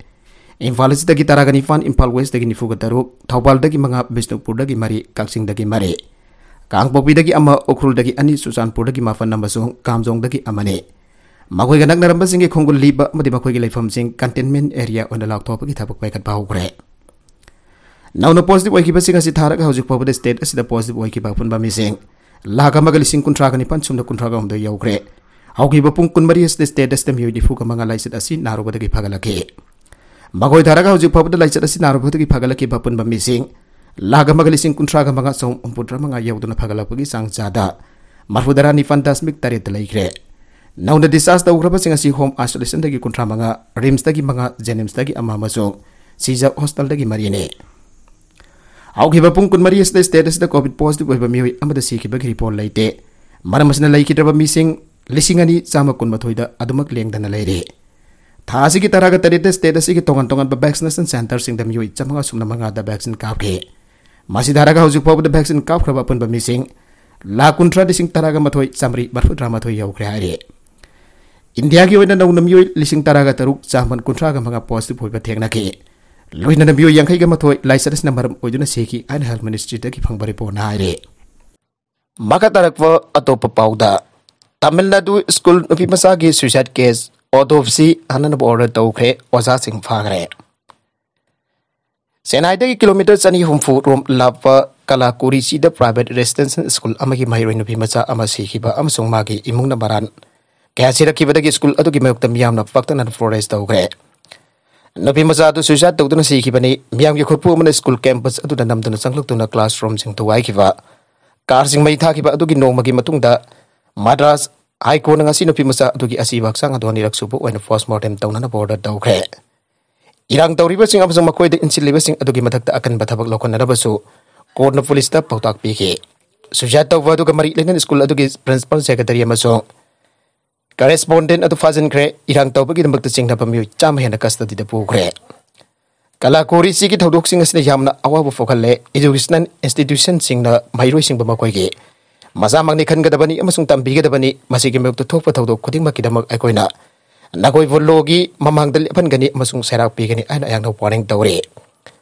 ꯏꯝꯐꯥꯜ ꯑꯁꯤꯗꯒꯤ ꯇꯔꯥꯒ ꯅꯤꯄꯥꯟ, ꯏꯝꯐꯥꯜ Westꯇꯒꯤ ꯅꯤꯐꯨꯒ ꯇꯔꯨꯛ, ꯊꯧꯕꯥꯜꯗꯒꯤ ꯃꯉꯥ, ꯕꯤꯁꯅꯨꯄꯨꯔꯗꯒꯤ ꯃꯔꯤ, ꯀꯛꯆꯤꯡꯗꯒꯤ ꯃꯔꯤ, ꯀꯥꯡꯄꯣꯛꯄꯤꯗꯒꯤ ꯑꯃ, ꯎꯈ꯭ꯔꯨꯜꯗꯒꯤ ꯑꯅꯤ, ꯆꯨꯔꯆꯥꯟꯄꯨꯔꯗꯒꯤ ꯃꯥꯄꯟ ꯑꯃꯁꯨꯡ ꯀꯥꯝꯖꯣꯡꯗꯒꯤ ꯑꯃꯅꯤ꯫ ꯃꯈꯣꯏꯒ ꯅꯛꯅꯔꯝꯕꯁꯤꯡꯒꯤ ꯈꯣꯡꯒꯨꯜ ꯂꯤꯕ ꯑꯃꯗꯤ ꯃꯈꯣꯏꯒꯤ ꯂꯩꯐꯝꯁꯤꯡ containment area ꯑꯣꯏꯅ ꯂꯥꯎꯊꯣꯛꯄꯒꯤ ꯊꯕꯛ ꯄꯥꯏꯈꯠꯄ ꯍꯧꯈ꯭ꯔꯦ꯫ ꯅꯧꯅ positive ꯑꯣꯏꯈꯤꯕꯁꯤꯡ ꯑꯁꯤ ꯊꯥꯔꯒ ꯍꯧꯖꯤꯛ ꯐꯥꯎꯕꯗ state ꯑꯁꯤꯗ positive ꯑꯣꯏꯈꯤꯕ ꯑꯄꯨꯟꯕ ꯃꯤꯁꯤꯡ ꯂꯥꯈ ꯑꯃꯒ ꯂꯤꯁꯤꯡ ꯀꯨꯟꯊ꯭ꯔꯥꯒ ꯅꯤꯄꯥꯟ ꯁꯨꯞꯅ ꯀꯨꯟꯊ꯭ꯔꯥꯒ ꯍꯨꯝꯗꯣꯏ ꯌꯧꯈ꯭ꯔꯦ꯫ ꯍꯧꯈꯤꯕ ꯄꯨꯡ ꯀꯨꯟꯃꯔꯤ ꯑꯁꯤꯗ state ꯑꯁꯤꯗ ꯃꯤꯑꯣꯏ ꯅꯤꯐꯨꯒ ꯃꯉꯥ ꯂꯥꯏꯆꯠ ꯑꯁꯤ ꯅꯥꯔꯨꯕꯗꯒꯤ ꯐꯒꯠꯂꯛꯈꯤ꯫ ꯃꯈꯣꯏ ꯊꯥꯔꯒ ꯍꯧꯖꯤꯛ ꯐꯥꯎꯕꯗ ꯂꯥꯏꯆꯠ ꯑꯁꯤ ꯅꯥꯔꯨꯕꯗꯒꯤ ꯐꯒꯠꯂꯛꯈꯤꯕ ꯑꯄꯨꯟꯕ ꯃꯤꯁꯤꯡ ꯂꯥꯈ ꯑꯃꯒ ꯂꯤꯁꯤꯡ ꯀꯨꯟꯊ꯭ꯔꯥꯒ ꯃꯉꯥ ꯆꯍꯨꯝ ꯍꯨꯝꯐꯨꯇꯔꯥ ꯃꯉꯥ ꯌꯧꯗꯨꯅ ꯐꯒꯠꯂꯛꯄꯒꯤ ꯆꯥꯡ ꯆꯥꯗ ꯃꯔꯐꯨꯇꯔꯥ ꯅꯤꯄꯥꯟ ꯗꯁꯃꯤꯛ ꯇꯔꯦꯠꯇ ꯂꯩꯈ꯭ꯔꯦ꯫ ꯅꯧꯅ discharge ꯇꯧꯈ꯭ꯔꯕꯁꯤꯡ ꯑꯁꯤ home isolationꯗꯒꯤ ꯀꯨꯟꯊ꯭ꯔꯥ ꯃꯉꯥ, RIMSꯇꯒꯤ ꯃꯉꯥ, JNIMSꯇꯒꯤ ꯑꯃ ꯑꯃꯁꯨꯡ ꯁꯤꯖ hospitalꯗꯒꯤ ꯃꯔꯤꯅꯤ꯫ ꯍꯧꯈꯤꯕ ꯄꯨꯡ ꯀꯨꯟꯃꯔꯤ ꯑꯁꯤꯗ state ꯑꯁꯤꯗ COVID positive ꯑꯣꯏꯕ ꯃꯤꯑꯣꯏ ꯑꯃꯗ ꯁꯤꯈꯤꯕꯒꯤ report ꯂꯩꯇꯦ꯫ ꯃꯔꯝ ꯑꯁꯤꯅ ꯂꯩꯈꯤꯗ꯭ꯔꯕ ꯃꯤꯁꯤꯡ ꯂꯤꯁꯤꯡ ꯑꯅꯤ ꯆꯥꯝꯃ ꯀꯨꯟꯃꯥꯊꯣꯏꯗ ꯑꯗꯨꯃꯛ ꯂꯦꯡꯗꯅ ꯂꯩꯔꯤ꯫ ꯊꯥ ꯑꯁꯤꯒꯤ ꯇꯔꯥꯒ ꯇꯔꯦꯠꯇ state ꯑꯁꯤꯒꯤ ꯇꯣꯉꯥꯟ ꯇꯣꯉꯥꯟꯕ vaccination centreꯁꯤꯡꯗ ꯃꯤꯑꯣꯏ ꯆꯥꯝꯃꯉꯥ ꯁꯨꯞꯅ ꯃꯉꯥꯗ vaccine ꯀꯥꯞꯈꯤ꯫ ꯃꯁꯤ ꯊꯥꯔꯒ ꯍꯧꯖꯤꯛ ꯐꯥꯎꯕꯗ vaccine ꯀꯥꯞꯈ꯭ꯔꯕ ꯑꯄꯨꯟꯕ ꯃꯤꯁꯤꯡ ꯂꯥꯈ ꯀꯨꯟꯊ꯭ꯔꯥ ꯂꯤꯁꯤꯡ ꯇꯔꯥꯒ ꯃꯥꯊꯣꯏ ꯆꯥꯃꯔꯤ ꯃꯔꯐꯨꯇꯔꯥ ꯃꯥꯊꯣꯏ ꯌꯧꯈ꯭ꯔꯦ ꯍꯥꯏꯔꯤ꯫ ꯏꯟꯗꯤꯌꯥꯒꯤ ꯑꯣꯏꯅ ꯅꯧꯅ ꯃꯤꯑꯣꯏ ꯂꯤꯁꯤꯡ ꯇꯔꯥꯒ ꯇꯔꯨꯛ ꯆꯥꯝꯃꯥꯄꯟ ꯀꯨꯟꯊ꯭ꯔꯥꯒ ꯃꯉꯥ positive ꯑꯣꯏꯕ ꯊꯦꯡꯅꯈꯤ꯫ ꯂꯣꯏꯅꯅ ꯃꯤꯑꯣꯏ ꯌꯥꯡꯈꯩꯒ ꯃꯥꯊꯣꯏ ꯂꯥꯏꯆꯠ ꯑꯁꯤꯅ ꯃꯔꯝ ꯑꯣꯏꯗꯨꯅ ꯁꯤꯈꯤ ꯍꯥꯏꯅ health ministryꯗꯒꯤ ꯐꯪꯕ reportꯅ ꯍꯥꯏꯔꯤ꯫ ꯃꯈꯥ ꯇꯥꯔꯛꯄ ꯑꯇꯣꯞꯄ ꯄꯥꯎꯗ, ꯇꯥꯃꯤꯜ ꯅꯥꯗꯨ ꯁ꯭ꯀꯨꯜ ꯅꯨꯄꯤ ꯃꯆꯥꯒꯤ suicide case autopsy ꯍꯥꯟꯅꯅꯕ order ꯇꯧꯈ꯭ꯔꯦ, ꯑꯣꯖꯥꯁꯤꯡ ꯐꯥꯈ꯭ꯔꯦ꯫ ꯆꯦꯟꯅꯥꯏꯗꯒꯤ ꯀꯤꯂꯣꯃꯤꯇꯔ ꯆꯅꯤ ꯍꯨꯝꯐꯨ ꯔꯣꯝ ꯂꯥꯞꯄ ꯀꯂꯥꯀꯨꯔꯤꯆꯤꯗ private residential ꯁ꯭ꯀꯨꯜ ꯑꯃꯒꯤ ꯃꯍꯩꯔꯣꯏ ꯅꯨꯄꯤ ꯃꯆꯥ ꯑꯃ ꯁꯤꯈꯤꯕ ꯑꯃꯁꯨꯡ ꯃꯥꯒꯤ ꯏꯃꯨꯡꯅ ꯃꯔꯥꯟ ꯀꯌꯥ ꯁꯤꯔꯛꯈꯤꯕꯗꯒꯤ ꯁ꯭ꯀꯨꯜ ꯑꯗꯨꯒꯤ ꯃꯥꯌꯣꯛꯇ ꯃꯤꯌꯥꯝꯅ ꯄꯥꯛꯇꯛꯅꯅ protest ꯇꯧꯈ꯭ꯔꯦ꯫ ꯅꯨꯄꯤ ꯃꯆꯥ ꯑꯗꯨ suicide ꯇꯧꯗꯨꯅ ꯁꯤꯈꯤꯕꯅꯤ꯫ ꯃꯤꯌꯥꯝꯒꯤ ꯈꯨꯠꯄꯨ ꯑꯃꯅ ꯁ꯭ꯀꯨꯜ campus ꯑꯗꯨꯗ ꯅꯝꯗꯨꯅ ꯆꯪꯂꯛꯇꯨꯅ classroomꯁꯤꯡ ꯊꯨꯒꯥꯏꯈꯤꯕ, car ꯁꯤꯡ ꯃꯩ ꯊꯥꯈꯤꯕ ꯑꯗꯨꯒꯤ ꯅꯣꯡꯃꯒꯤ ꯃꯇꯨꯡꯗ ꯃꯗ꯭ꯔꯥꯁ High Courtꯅ ꯉꯁꯤ ꯅꯨꯄꯤ ꯃꯆꯥ ꯑꯗꯨꯒꯤ ꯑꯁꯤꯕ ꯍꯛꯆꯥꯡ ꯑꯗꯨ ꯑꯅꯤꯔꯛ ꯁꯨꯕ ꯑꯣꯏꯅ post mortem ꯇꯧꯅꯅꯕ order ꯇꯧꯈ꯭ꯔꯦ꯫ ꯏꯔꯥꯡ ꯇꯧꯔꯤꯕꯁꯤꯡ ꯑꯃꯁꯨꯡ ꯃꯈꯣꯏꯗ ꯏꯟꯁꯤꯜꯂꯤꯕꯁꯤꯡ ꯑꯗꯨꯒꯤ ꯃꯊꯛꯇ ꯑꯀꯟꯕ ꯊꯕꯛ ꯂꯧꯈꯠꯅꯅꯕꯁꯨ courtꯅ policeꯇ ꯄꯥꯎꯇꯥꯛ ꯄꯤꯈꯤ꯫ Suicide ꯇꯧꯕ ꯑꯗꯨꯒ ꯃꯔꯤ ꯂꯩꯅꯅ ꯁ꯭ꯀꯨꯜ ꯑꯗꯨꯒꯤ principal secretary ꯑꯃꯁꯨꯡ correspondent ꯑꯗꯨ ꯐꯥꯖꯤꯟꯈ꯭ꯔꯦ꯫ ꯏꯔꯥꯡ ꯇꯧꯕꯒꯤꯗꯃꯛꯇ ꯆꯤꯡꯅꯕ ꯃꯤꯑꯣꯏ ꯆꯥꯝꯃ ꯍꯦꯟꯅ custodyꯗ ꯄꯨꯈ꯭ꯔꯦ꯫ ꯀꯂꯥꯀꯣꯔꯤꯁꯤꯒꯤ ꯊꯧꯗꯣꯛꯁꯤꯡ ꯑꯁꯤꯅ ꯌꯥꯝꯅ ꯑꯋꯥꯕ ꯄꯣꯛꯍꯜꯂꯦ꯫ Educational institutionꯁꯤꯡꯅ ꯃꯍꯩꯔꯣꯏꯁꯤꯡꯕꯨ ꯃꯈꯣꯏꯒꯤ ꯃꯆꯥꯃꯛꯅꯤ ꯈꯟꯒꯗꯕꯅꯤ ꯑꯃꯁꯨꯡ ꯇꯝꯕꯤꯒꯗꯕꯅꯤ꯫ ꯃꯁꯤꯒꯤ ꯃꯥꯌꯣꯛꯇ ꯊꯣꯛꯄ ꯊꯧꯗꯣꯛ ꯈꯨꯗꯤꯡꯃꯛꯀꯤꯗꯃꯛ ꯑꯩꯈꯣꯏꯅ ꯅꯈꯣꯏꯕꯨ ꯂꯣꯒꯤ ꯃꯃꯥꯡꯗ ꯂꯦꯞꯍꯟꯒꯅꯤ ꯑꯃꯁꯨꯡ ꯆꯩꯔꯥꯛ ꯄꯤꯒꯅꯤ ꯍꯥꯏꯅ ꯑꯩꯍꯥꯛꯅ ꯋꯥꯔꯅꯤꯡ ꯇꯧꯔꯤ꯫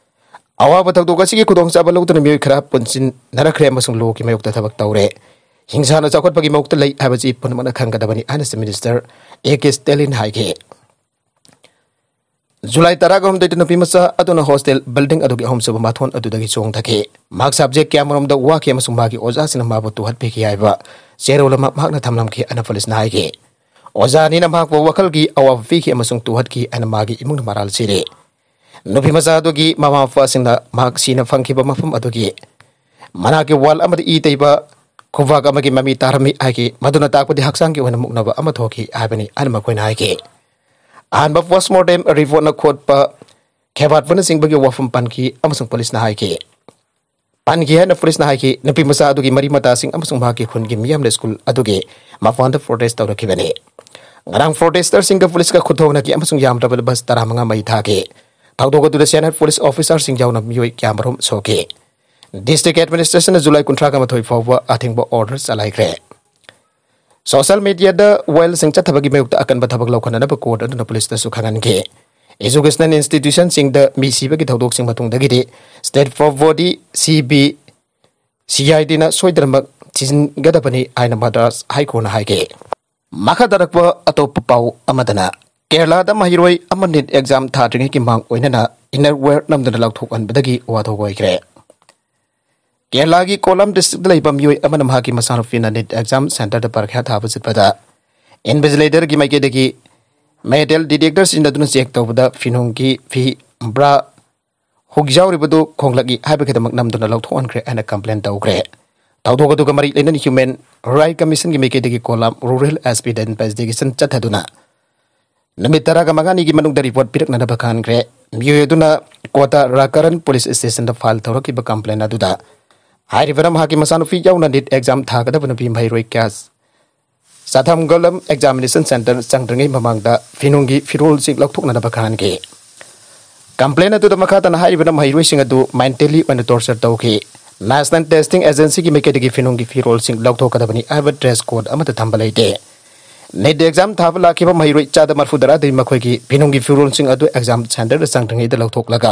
ꯑꯋꯥꯕ ꯊꯧꯗꯣꯛ ꯑꯁꯤꯒꯤ ꯈꯨꯗꯣꯡꯆꯥꯕ ꯂꯧꯗꯨꯅ ꯃꯤꯑꯣꯏ ꯈꯔ ꯄꯨꯟꯁꯤꯟꯅꯔꯛꯈ꯭ꯔꯦ ꯑꯃꯁꯨꯡ ꯂꯣꯒꯤ ꯃꯥꯌꯣꯛꯇ ꯊꯕꯛ ꯇꯧꯔꯦ꯫ ꯍꯤꯡꯁꯥꯅ ꯆꯥꯎꯈꯠꯄꯒꯤ ꯃꯥꯌꯣꯛꯇ ꯂꯩ ꯍꯥꯏꯕꯁꯤ ꯄꯨꯝꯅꯃꯛꯅ ꯈꯪꯒꯗꯕꯅꯤ ꯍꯥꯏꯅ Chief Minister A K Stalin ꯍꯥꯏꯈꯤ꯫ ꯖꯨꯂꯥꯏ ꯇꯔꯥꯒ ꯍꯨꯝꯗꯣꯏꯗ ꯅꯨꯄꯤ ꯃꯆꯥ ꯑꯗꯨꯅ ꯍꯣꯁꯇꯦꯜ ꯕꯤꯜꯗꯤꯡ ꯑꯗꯨꯒꯤ ꯑꯍꯨꯝꯁꯨꯕ ꯃꯊꯣꯟ ꯑꯗꯨꯗꯒꯤ ꯆꯣꯡꯊꯈꯤ꯫ ꯃꯍꯥꯛ ꯁꯕꯖꯦꯛ ꯀꯌꯥꯃꯔꯣꯝꯗ ꯋꯥꯈꯤ ꯑꯃꯁꯨꯡ ꯃꯍꯥꯛꯀꯤ ꯑꯣꯖꯥꯁꯤꯡꯅ ꯃꯥꯕꯨ ꯇꯨꯍꯠꯄꯤꯈꯤ ꯍꯥꯏꯕ ꯆꯦꯔꯣꯜ ꯑꯃ ꯃꯍꯥꯛꯅ ꯊꯝꯂꯝꯈꯤ ꯍꯥꯏꯅ ꯄꯨꯂꯤꯁꯅ ꯍꯥꯏꯈꯤ꯫ ꯑꯣꯖꯥ ꯑꯅꯤꯅ ꯃꯍꯥꯛꯄꯨ ꯋꯥꯈꯜꯒꯤ ꯑꯋꯥꯕ ꯄꯤꯈꯤ ꯑꯃꯁꯨꯡ ꯇꯨꯍꯠꯈꯤ ꯍꯥꯏꯅ ꯃꯥꯒꯤ ꯏꯃꯨꯡꯅ ꯃꯔꯥꯜ ꯁꯤꯔꯤ꯫ ꯅꯨꯄꯤ ꯃꯆꯥ ꯑꯗꯨꯒꯤ ꯃꯃꯥ ꯃꯄꯥꯁꯤꯡꯅ ꯃꯍꯥꯛ ꯁꯤꯅ ꯐꯪꯈꯤꯕ ꯃꯐꯝ ꯑꯗꯨꯒꯤ ꯃꯅꯥꯛꯀꯤ ꯋꯥꯜ ꯑꯃꯗ ꯏ ꯇꯩꯕ ꯈꯨꯕꯥꯛ ꯑꯃꯒꯤ ꯃꯃꯤ ꯇꯥꯔꯝꯃꯤ ꯍꯥꯏꯈꯤ꯫ ꯃꯗꯨꯅ ꯇꯥꯛꯄꯗꯤ ꯍꯛꯆꯥꯡꯒꯤ ꯑꯣꯏꯅ ꯃꯨꯛꯅꯕ ꯑꯃ ꯊꯣꯛꯈꯤ ꯍꯥꯏꯕꯅꯤ ꯍꯥꯏꯅ ꯃꯈꯣꯏꯅ ꯍꯥꯏꯈꯤ꯫ ꯑꯍꯥꯟꯕ ꯄꯣꯁꯃꯣꯔꯇꯦꯝ ꯔꯤꯄꯣꯔꯠꯅ ꯈꯣꯠꯄ ꯈꯦꯕꯥꯠꯄꯅꯆꯤꯡꯕꯒꯤ ꯋꯥꯐꯝ ꯄꯟꯈꯤ ꯑꯃꯁꯨꯡ ꯄꯨꯂꯤꯁꯅ ꯍꯥꯏꯈꯤ ꯄꯟꯈꯤ ꯍꯥꯏꯅ ꯄꯨꯂꯤꯁꯅ ꯍꯥꯏꯈꯤ꯫ ꯅꯨꯄꯤ ꯃꯆꯥ ꯑꯗꯨꯒꯤ ꯃꯔꯤ ꯃꯇꯥꯁꯤꯡ ꯑꯃꯁꯨꯡ ꯃꯍꯥꯛꯀꯤ ꯈꯨꯟꯒꯤ ꯃꯤꯌꯥꯝꯅ ꯁ꯭ꯀꯨꯜ ꯑꯗꯨꯒꯤ ꯃꯄꯥꯟꯗ ꯄ꯭ꯔꯣꯇꯦꯁ ꯇꯧꯔꯛꯈꯤꯕꯅꯤ꯫ ꯉꯔꯥꯡ ꯄ꯭ꯔꯣꯇꯦꯁꯇꯔꯁꯤꯡꯒ ꯄꯨꯂꯤꯁꯀ ꯈꯨꯠꯊꯣꯛꯅꯈꯤ ꯑꯃꯁꯨꯡ ꯌꯥꯝꯗ꯭ꯔꯕꯗ ꯕꯁ ꯇꯔꯥꯃꯉꯥ ꯃꯩ ꯊꯥꯈꯤ꯫ ꯊꯧꯗꯣꯛ ꯑꯗꯨꯗ ꯁꯦꯅꯤꯌꯔ ꯄꯨꯂꯤꯁ ꯑꯣꯐꯤꯁꯥꯔꯁꯤꯡ ꯌꯥꯎꯅ ꯃꯤꯑꯣꯏ ꯀꯌꯥꯃꯔꯨꯝ ꯁꯣꯛꯈꯤ꯫ ꯗꯤꯁꯇ꯭ꯔꯤꯛ ꯑꯦꯗꯃꯤꯅꯤꯁꯇ꯭ꯔꯦꯁꯟꯅ ꯖꯨꯂꯥꯏ ꯀꯨꯟꯊ꯭ꯔꯥꯒ ꯃꯥꯊꯣꯏ ꯐꯥꯎꯕ ꯑꯊꯤꯡꯕ ꯑꯣꯔꯗꯔ ꯆꯂꯥꯏꯈ꯭ꯔꯦ꯫ ꯁꯣꯁꯤꯌꯦꯜ ꯃꯤꯗꯤꯌꯥꯗ ꯋꯥꯌꯦꯜꯁꯤꯡ ꯆꯠꯊꯕꯒꯤ ꯃꯥꯌꯣꯛꯇ ꯑꯀꯟꯕ ꯊꯕꯛ ꯂꯧꯈꯠꯅꯅꯕ ꯀꯣꯔꯠ ꯑꯗꯨꯅ ꯄꯨꯂꯤꯁꯇꯁꯨ ꯈꯪꯍꯟꯈꯤ꯫ ꯏꯖꯨꯀꯦꯁꯅꯦꯜ ꯏꯟꯁꯇꯤꯇ꯭ꯌꯨꯁꯟꯁꯤꯡꯗ ꯃꯤ ꯁꯤꯕꯒꯤ ꯊꯧꯗꯣꯛꯁꯤꯡ ꯃꯇꯨꯡꯗꯒꯤꯗꯤ state for body C B C I ꯗꯤꯅ ꯁꯣꯏꯗꯅꯃꯛ ꯊꯤꯖꯤꯟꯒꯗꯕꯅꯤ ꯍꯥꯏꯅ ꯃꯗ꯭ꯔꯥꯁ ꯍꯥꯏ ꯀꯣꯔꯠꯅ ꯍꯥꯏꯈꯤ꯫ ꯃꯈꯥ ꯇꯥꯔꯛꯄ ꯑꯇꯣꯞꯄ ꯄꯥꯎ ꯑꯃꯗꯅ ꯀꯦꯔꯂꯥꯗ ꯃꯍꯩꯔꯣꯏ ꯑꯃ ꯅꯤꯠ ꯑꯦꯛꯖꯥꯝ ꯊꯥꯗ꯭ꯔꯤꯉꯩꯒꯤ ꯃꯥꯡ ꯑꯣꯏꯅꯅ ꯏꯟꯅꯔ ꯋꯦꯌꯔ ꯅꯝꯗꯨꯅ ꯂꯧꯊꯣꯛꯍꯟꯕꯗꯒꯤ ꯋꯥꯊꯣꯛ ꯑꯣꯏꯈ꯭ꯔꯦ꯫ ꯀꯦꯔꯂꯥꯒꯤ ꯀꯣꯂꯝ ꯗꯤꯁꯇ꯭ꯔꯤꯛꯇ ꯂꯩꯕ ꯃꯤꯑꯣꯏ ꯑꯃꯅ ꯃꯍꯥꯛꯀꯤ ꯃꯆꯥꯅꯨꯄꯤꯅ ꯅꯤꯠ ꯑꯦꯛꯖꯥꯝ ꯁꯦꯟꯇꯔꯗ ꯄꯔꯤꯈ꯭ꯌꯥ ꯊꯥꯕ ꯆꯠꯄꯗ ꯏꯟꯚꯤꯖꯤꯂꯦꯇꯔꯒꯤ ꯃꯥꯏꯀꯩꯗꯒꯤ ꯃꯦꯇꯦꯜ ꯗꯤꯇꯦꯛꯇꯔ ꯁꯤꯖꯤꯟꯅꯗꯨꯅ ꯆꯦꯛ ꯇꯧꯕꯗ ꯐꯤꯅꯣꯡꯒꯤ ꯐꯤ ꯕ꯭ꯔꯥ ꯍꯨꯛ ꯌꯥꯎꯔꯤꯕꯗꯨ ꯈꯣꯡꯂꯛꯏ ꯍꯥꯏꯕꯒꯤꯗꯃꯛ ꯅꯝꯗꯨꯅ ꯂꯧꯊꯣꯛꯍꯟꯈ꯭ꯔꯦ ꯍꯥꯏꯅ ꯀꯝꯄ꯭ꯂꯦꯟ ꯇꯧꯈ꯭ꯔꯦ꯫ ꯊꯧꯗꯣꯛ ꯑꯗꯨꯒ ꯃꯔꯤ ꯂꯩꯅꯅ ꯍ꯭ꯌꯨꯃꯦꯟ ꯔꯥꯏꯠ ꯀꯃꯤꯁꯟꯒꯤ ꯃꯥꯏꯀꯩꯗꯒꯤ ꯀꯣꯂꯥꯝ ꯔꯨꯔꯦꯜ ꯑꯦꯁ ꯄꯤꯗ ꯏꯟꯚꯦꯁꯇꯤꯒꯦꯁꯟ ꯆꯠꯊꯗꯨꯅ ꯅꯨꯃꯤꯠ ꯇꯔꯥꯒ ꯃꯉꯥꯅꯤꯒꯤ ꯃꯅꯨꯡꯗ ꯔꯤꯄꯣꯔꯠ ꯄꯤꯔꯛꯅꯅꯕ ꯈꯪꯍꯟꯈ꯭ꯔꯦ꯫ ꯃꯤꯑꯣꯏ ꯑꯗꯨꯅ ꯀꯣꯇꯥ ꯔꯥꯀꯔꯟ ꯄꯨꯂꯤꯁ ꯁ꯭ꯇꯦꯁꯟꯗ ꯐꯥꯏꯜ ꯇꯧꯔꯛꯈꯤꯕ ꯀꯝꯄ꯭ꯂꯦꯟ ꯑꯗꯨꯗ ꯍꯥꯏꯔꯤꯕꯅ ꯃꯍꯥꯛꯀꯤ ꯃꯆꯥꯅꯨꯄꯤ ꯌꯥꯎꯅ ꯅꯤꯠ ꯑꯦꯛꯖꯥꯝ ꯊꯥꯒꯗꯕ ꯅꯨꯄꯤ ꯃꯍꯩꯔꯣꯏ ꯀꯌꯥ ꯆꯥꯊꯝꯒꯣꯂꯝ ꯑꯦꯛꯖꯥꯃꯤꯅꯦꯁꯟ ꯁꯦꯟꯇꯔ ꯆꯪꯗ꯭ꯔꯤꯉꯩ ꯃꯃꯥꯡꯗ ꯐꯤꯅꯨꯡꯒꯤ ꯐꯤꯔꯣꯜꯁꯤꯡ ꯂꯧꯊꯣꯛꯅꯅꯕ ꯈꯪꯍꯟꯈꯤ꯫ ꯀꯝꯄ꯭ꯂꯦꯟ ꯑꯗꯨꯗ ꯃꯈꯥ ꯇꯥꯅ ꯍꯥꯏꯔꯤꯕꯅ ꯃꯍꯩꯔꯣꯏꯁꯤꯡ ꯑꯗꯨ ꯃꯦꯟꯇꯦꯂꯤ ꯑꯣꯏꯅ ꯇꯣꯔꯆꯔ ꯇꯧꯈꯤ꯫ National Testing Agencyꯒꯤ ꯃꯥꯏꯀꯩꯗꯒꯤ ꯐꯤꯅꯨꯡꯒꯤ ꯐꯤꯔꯣꯜꯁꯤꯡ ꯂꯧꯊꯣꯛꯀꯗꯕꯅꯤ ꯍꯥꯏꯕ dress code ꯑꯃꯠꯇ ꯊꯝꯕ ꯂꯩꯇꯦ꯫ NEET exam ꯊꯥꯕ ꯂꯥꯛꯈꯤꯕ ꯃꯍꯩꯔꯣꯏ ꯆꯥꯗ ꯃꯔꯐꯨ ꯇꯔꯥꯗꯒꯤ ꯃꯈꯣꯏꯒꯤ ꯐꯤꯅꯨꯡꯒꯤ ꯐꯤꯔꯣꯜꯁꯤꯡ ꯑꯗꯨ exam centreꯗ ꯆꯪꯗ꯭ꯔꯤꯉꯩꯗ ꯂꯧꯊꯣꯛꯂꯒ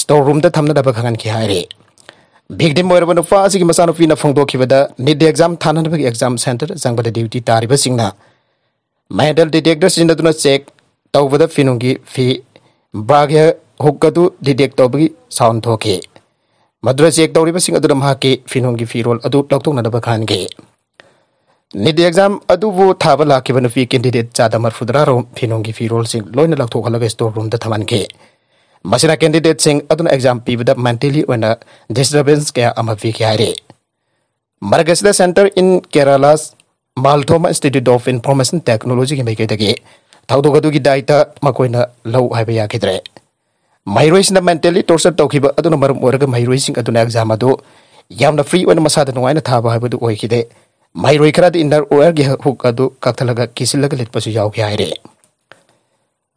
store roomꯗ ꯊꯝꯅꯅꯕ ꯈꯪꯍꯟꯈꯤ ꯍꯥꯏꯔꯤ꯫ Victim ꯑꯣꯏꯔꯕ ꯅꯨꯄꯥ ꯑꯁꯤꯒꯤ ꯃꯆꯥꯅꯨꯄꯤꯅ ꯐꯣꯡꯗꯣꯛꯈꯤꯕꯗ, NEET exam ꯊꯥꯅꯅꯕꯒꯤ exam centre ꯆꯪꯕꯗ duty ꯇꯥꯔꯤꯕꯁꯤꯡꯅ metal detector ꯁꯤꯖꯤꯟꯅꯗꯨꯅ check ꯇꯧꯕꯗ ꯐꯤꯅꯨꯡꯒꯤ ꯐꯤ bra hook ꯑꯗꯨ detect ꯇꯧꯕꯒꯤ sound ꯊꯣꯛꯈꯤ꯫ ꯃꯗꯨꯗ check ꯇꯧꯔꯤꯕꯁꯤꯡ ꯑꯗꯨꯅ ꯃꯍꯥꯛꯀꯤ ꯐꯤꯅꯨꯡꯒꯤ ꯐꯤꯔꯣꯜ ꯑꯗꯨ ꯂꯧꯊꯣꯛꯅꯅꯕ ꯈꯟꯈꯤ꯫ NEET exam ꯑꯗꯨꯕꯨ ꯊꯥꯕ ꯂꯥꯛꯈꯤꯕ ꯅꯨꯄꯤ candidate ꯆꯥꯗ ꯃꯔꯐꯨ ꯇꯔꯥ ꯔꯣꯝ ꯐꯤꯅꯨꯡꯒꯤ ꯐꯤꯔꯣꯜꯁꯤꯡ ꯂꯣꯏꯅ ꯂꯧꯊꯣꯛꯍꯜꯂꯒ store roomꯗ ꯊꯝꯍꯟꯈꯤ꯫ ꯃꯁꯤꯅ candidateꯁꯤꯡ ꯑꯗꯨꯅ exam ꯄꯤꯕꯗ mentally ꯑꯣꯏꯅ disturbance ꯀꯌꯥ ꯑꯃ ꯄꯤꯈꯤ ꯍꯥꯏꯔꯤ꯫ ꯃꯔꯛ ꯑꯁꯤꯗ Centre in Kerala's Malthoma Institute of Information Technologyꯒꯤ ꯃꯥꯏꯀꯩꯗꯒꯤ ꯊꯧꯗꯣꯛ ꯑꯗꯨꯒꯤ ꯗꯥꯏꯇ ꯃꯈꯣꯏꯅ ꯂꯧ ꯍꯥꯏꯕ ꯌꯥꯈꯤꯗ꯭ꯔꯦ꯫ ꯃꯍꯩꯔꯣꯏꯁꯤꯡꯅ mentally torture ꯇꯧꯈꯤꯕ ꯑꯗꯨꯅ ꯃꯔꯝ ꯑꯣꯏꯔꯒ ꯃꯍꯩꯔꯣꯏꯁꯤꯡ ꯑꯗꯨꯅ exam ꯑꯗꯨ ꯌꯥꯝꯅ free ꯑꯣꯏꯅ ꯃꯁꯥꯗ ꯅꯨꯡꯉꯥꯏꯅ ꯊꯥꯕ ꯍꯥꯏꯕꯗꯨ ꯑꯣꯏꯈꯤꯗꯦ꯫ ꯃꯍꯩꯔꯣꯏ ꯈꯔꯗꯤ inner wearꯒꯤ hook ꯑꯗꯨ ꯀꯛꯊꯠꯂꯒ ꯀꯤꯁꯤꯜꯂꯒ ꯂꯤꯠꯄꯁꯨ ꯌꯥꯎꯈꯤ ꯍꯥꯏꯔꯤ꯫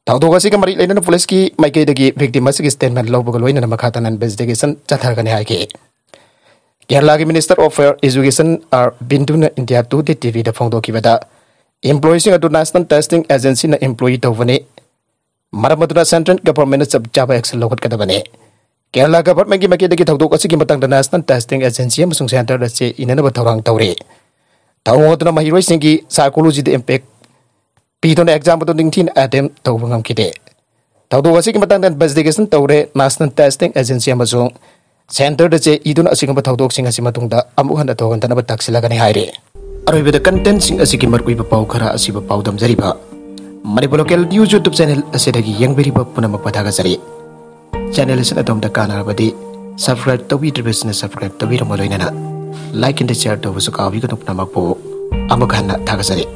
ꯊꯧꯗꯣꯛ ꯑꯁꯤꯒ ꯃꯔꯤ ꯂꯩꯅꯅ ꯄꯨꯂꯤꯁꯀꯤ ꯃꯥꯏꯀꯩꯗꯒꯤ victim ꯑꯁꯤꯒꯤ statement ꯂꯧꯕꯒ ꯂꯣꯏꯅꯅ ꯃꯈꯥ ꯇꯥꯅ investigation ꯆꯠꯊꯒꯅꯤ ꯍꯥꯏꯈꯤ꯫ ꯀꯦꯔꯂꯥꯒꯤ Minister of Higher Education R Bindu ꯅ India Today TVꯗ ꯐꯣꯡꯗꯣꯛꯈꯤꯕꯗ, employeeꯁꯤꯡ ꯑꯗꯨ National Testing Agencyꯅ employ ꯇꯧꯕꯅꯤ, ꯃꯔꯝ ꯑꯗꯨꯅ central governmentꯅ ꯆꯞ ꯆꯥꯕ action ꯂꯧꯈꯠꯀꯗꯕꯅꯤ꯫ ꯀꯦꯔꯂꯥ governmentꯀꯤ ꯃꯥꯏꯀꯩꯗꯒꯤ ꯊꯧꯗꯣꯛ ꯑꯁꯤꯒꯤ ꯃꯇꯥꯡꯗ National Testing Agency ꯑꯃꯁꯨꯡ centreꯗ ꯆꯦ ꯏꯅꯅꯕ ꯊꯧꯔꯥꯡ ꯇꯧꯔꯤ꯫ ꯊꯧꯑꯣꯡ ꯑꯗꯨꯅ ꯃꯍꯩꯔꯣꯏꯁꯤꯡꯒꯤ psychologyꯗ impact ꯄꯤꯗꯨꯅ exam ꯑꯗꯨ ꯅꯤꯡꯊꯤꯅ attempt ꯇꯧꯕ ꯉꯝꯈꯤꯗꯦ꯫ ꯊꯧꯗꯣꯛ ꯑꯁꯤꯒꯤ ꯃꯇꯥꯡꯗ investigation ꯇꯧꯔꯦ꯫ National Testing Agency ꯑꯃꯁꯨꯡ centreꯗ ꯆꯦ ꯏꯗꯨꯅ ꯑꯁꯤꯒꯨꯝꯕ ꯊꯧꯗꯣꯛꯁꯤꯡ ꯑꯁꯤ ꯃꯇꯨꯡꯗ ꯑꯃꯨꯛ ꯍꯟꯅ ꯊꯣꯛꯍꯟꯗꯅꯕ ꯇꯛꯁꯤꯜꯂꯒꯅꯤ ꯍꯥꯏꯔꯤ꯫ ꯑꯔꯣꯏꯕꯗ contentꯁꯤꯡ ꯑꯁꯤꯒꯤ ꯃꯔꯨꯑꯣꯏꯕ ꯄꯥꯎ ꯈꯔ ꯑꯁꯤꯕꯨ ꯄꯥꯎꯗꯝꯖꯔꯤꯕ Manipur Local News YouTube channel ꯑꯁꯤꯗꯒꯤ ꯌꯦꯡꯕꯤꯔꯤꯕ ꯄꯨꯝꯅꯃꯛꯄꯨ ꯊꯥꯒꯠꯆꯔꯤ꯫ Channel ꯑꯁꯤꯅ ꯑꯗꯣꯝꯗ ꯀꯥꯟꯅꯔꯕꯗꯤ subscribe ꯇꯧꯕꯤꯗ꯭ꯔꯤꯕꯁꯤꯡꯅ subscribe ꯇꯧꯕꯤꯔꯝꯃ ꯂꯣꯏꯅꯅ like and share ꯇꯧꯕꯁꯨ ꯀꯥꯎꯕꯤꯒꯅꯨ꯫ ꯄꯨꯝꯅꯃꯛꯄꯨ ꯑꯃꯨꯛ ꯍꯟꯅ ꯊꯥꯒꯠꯆꯔꯤ꯫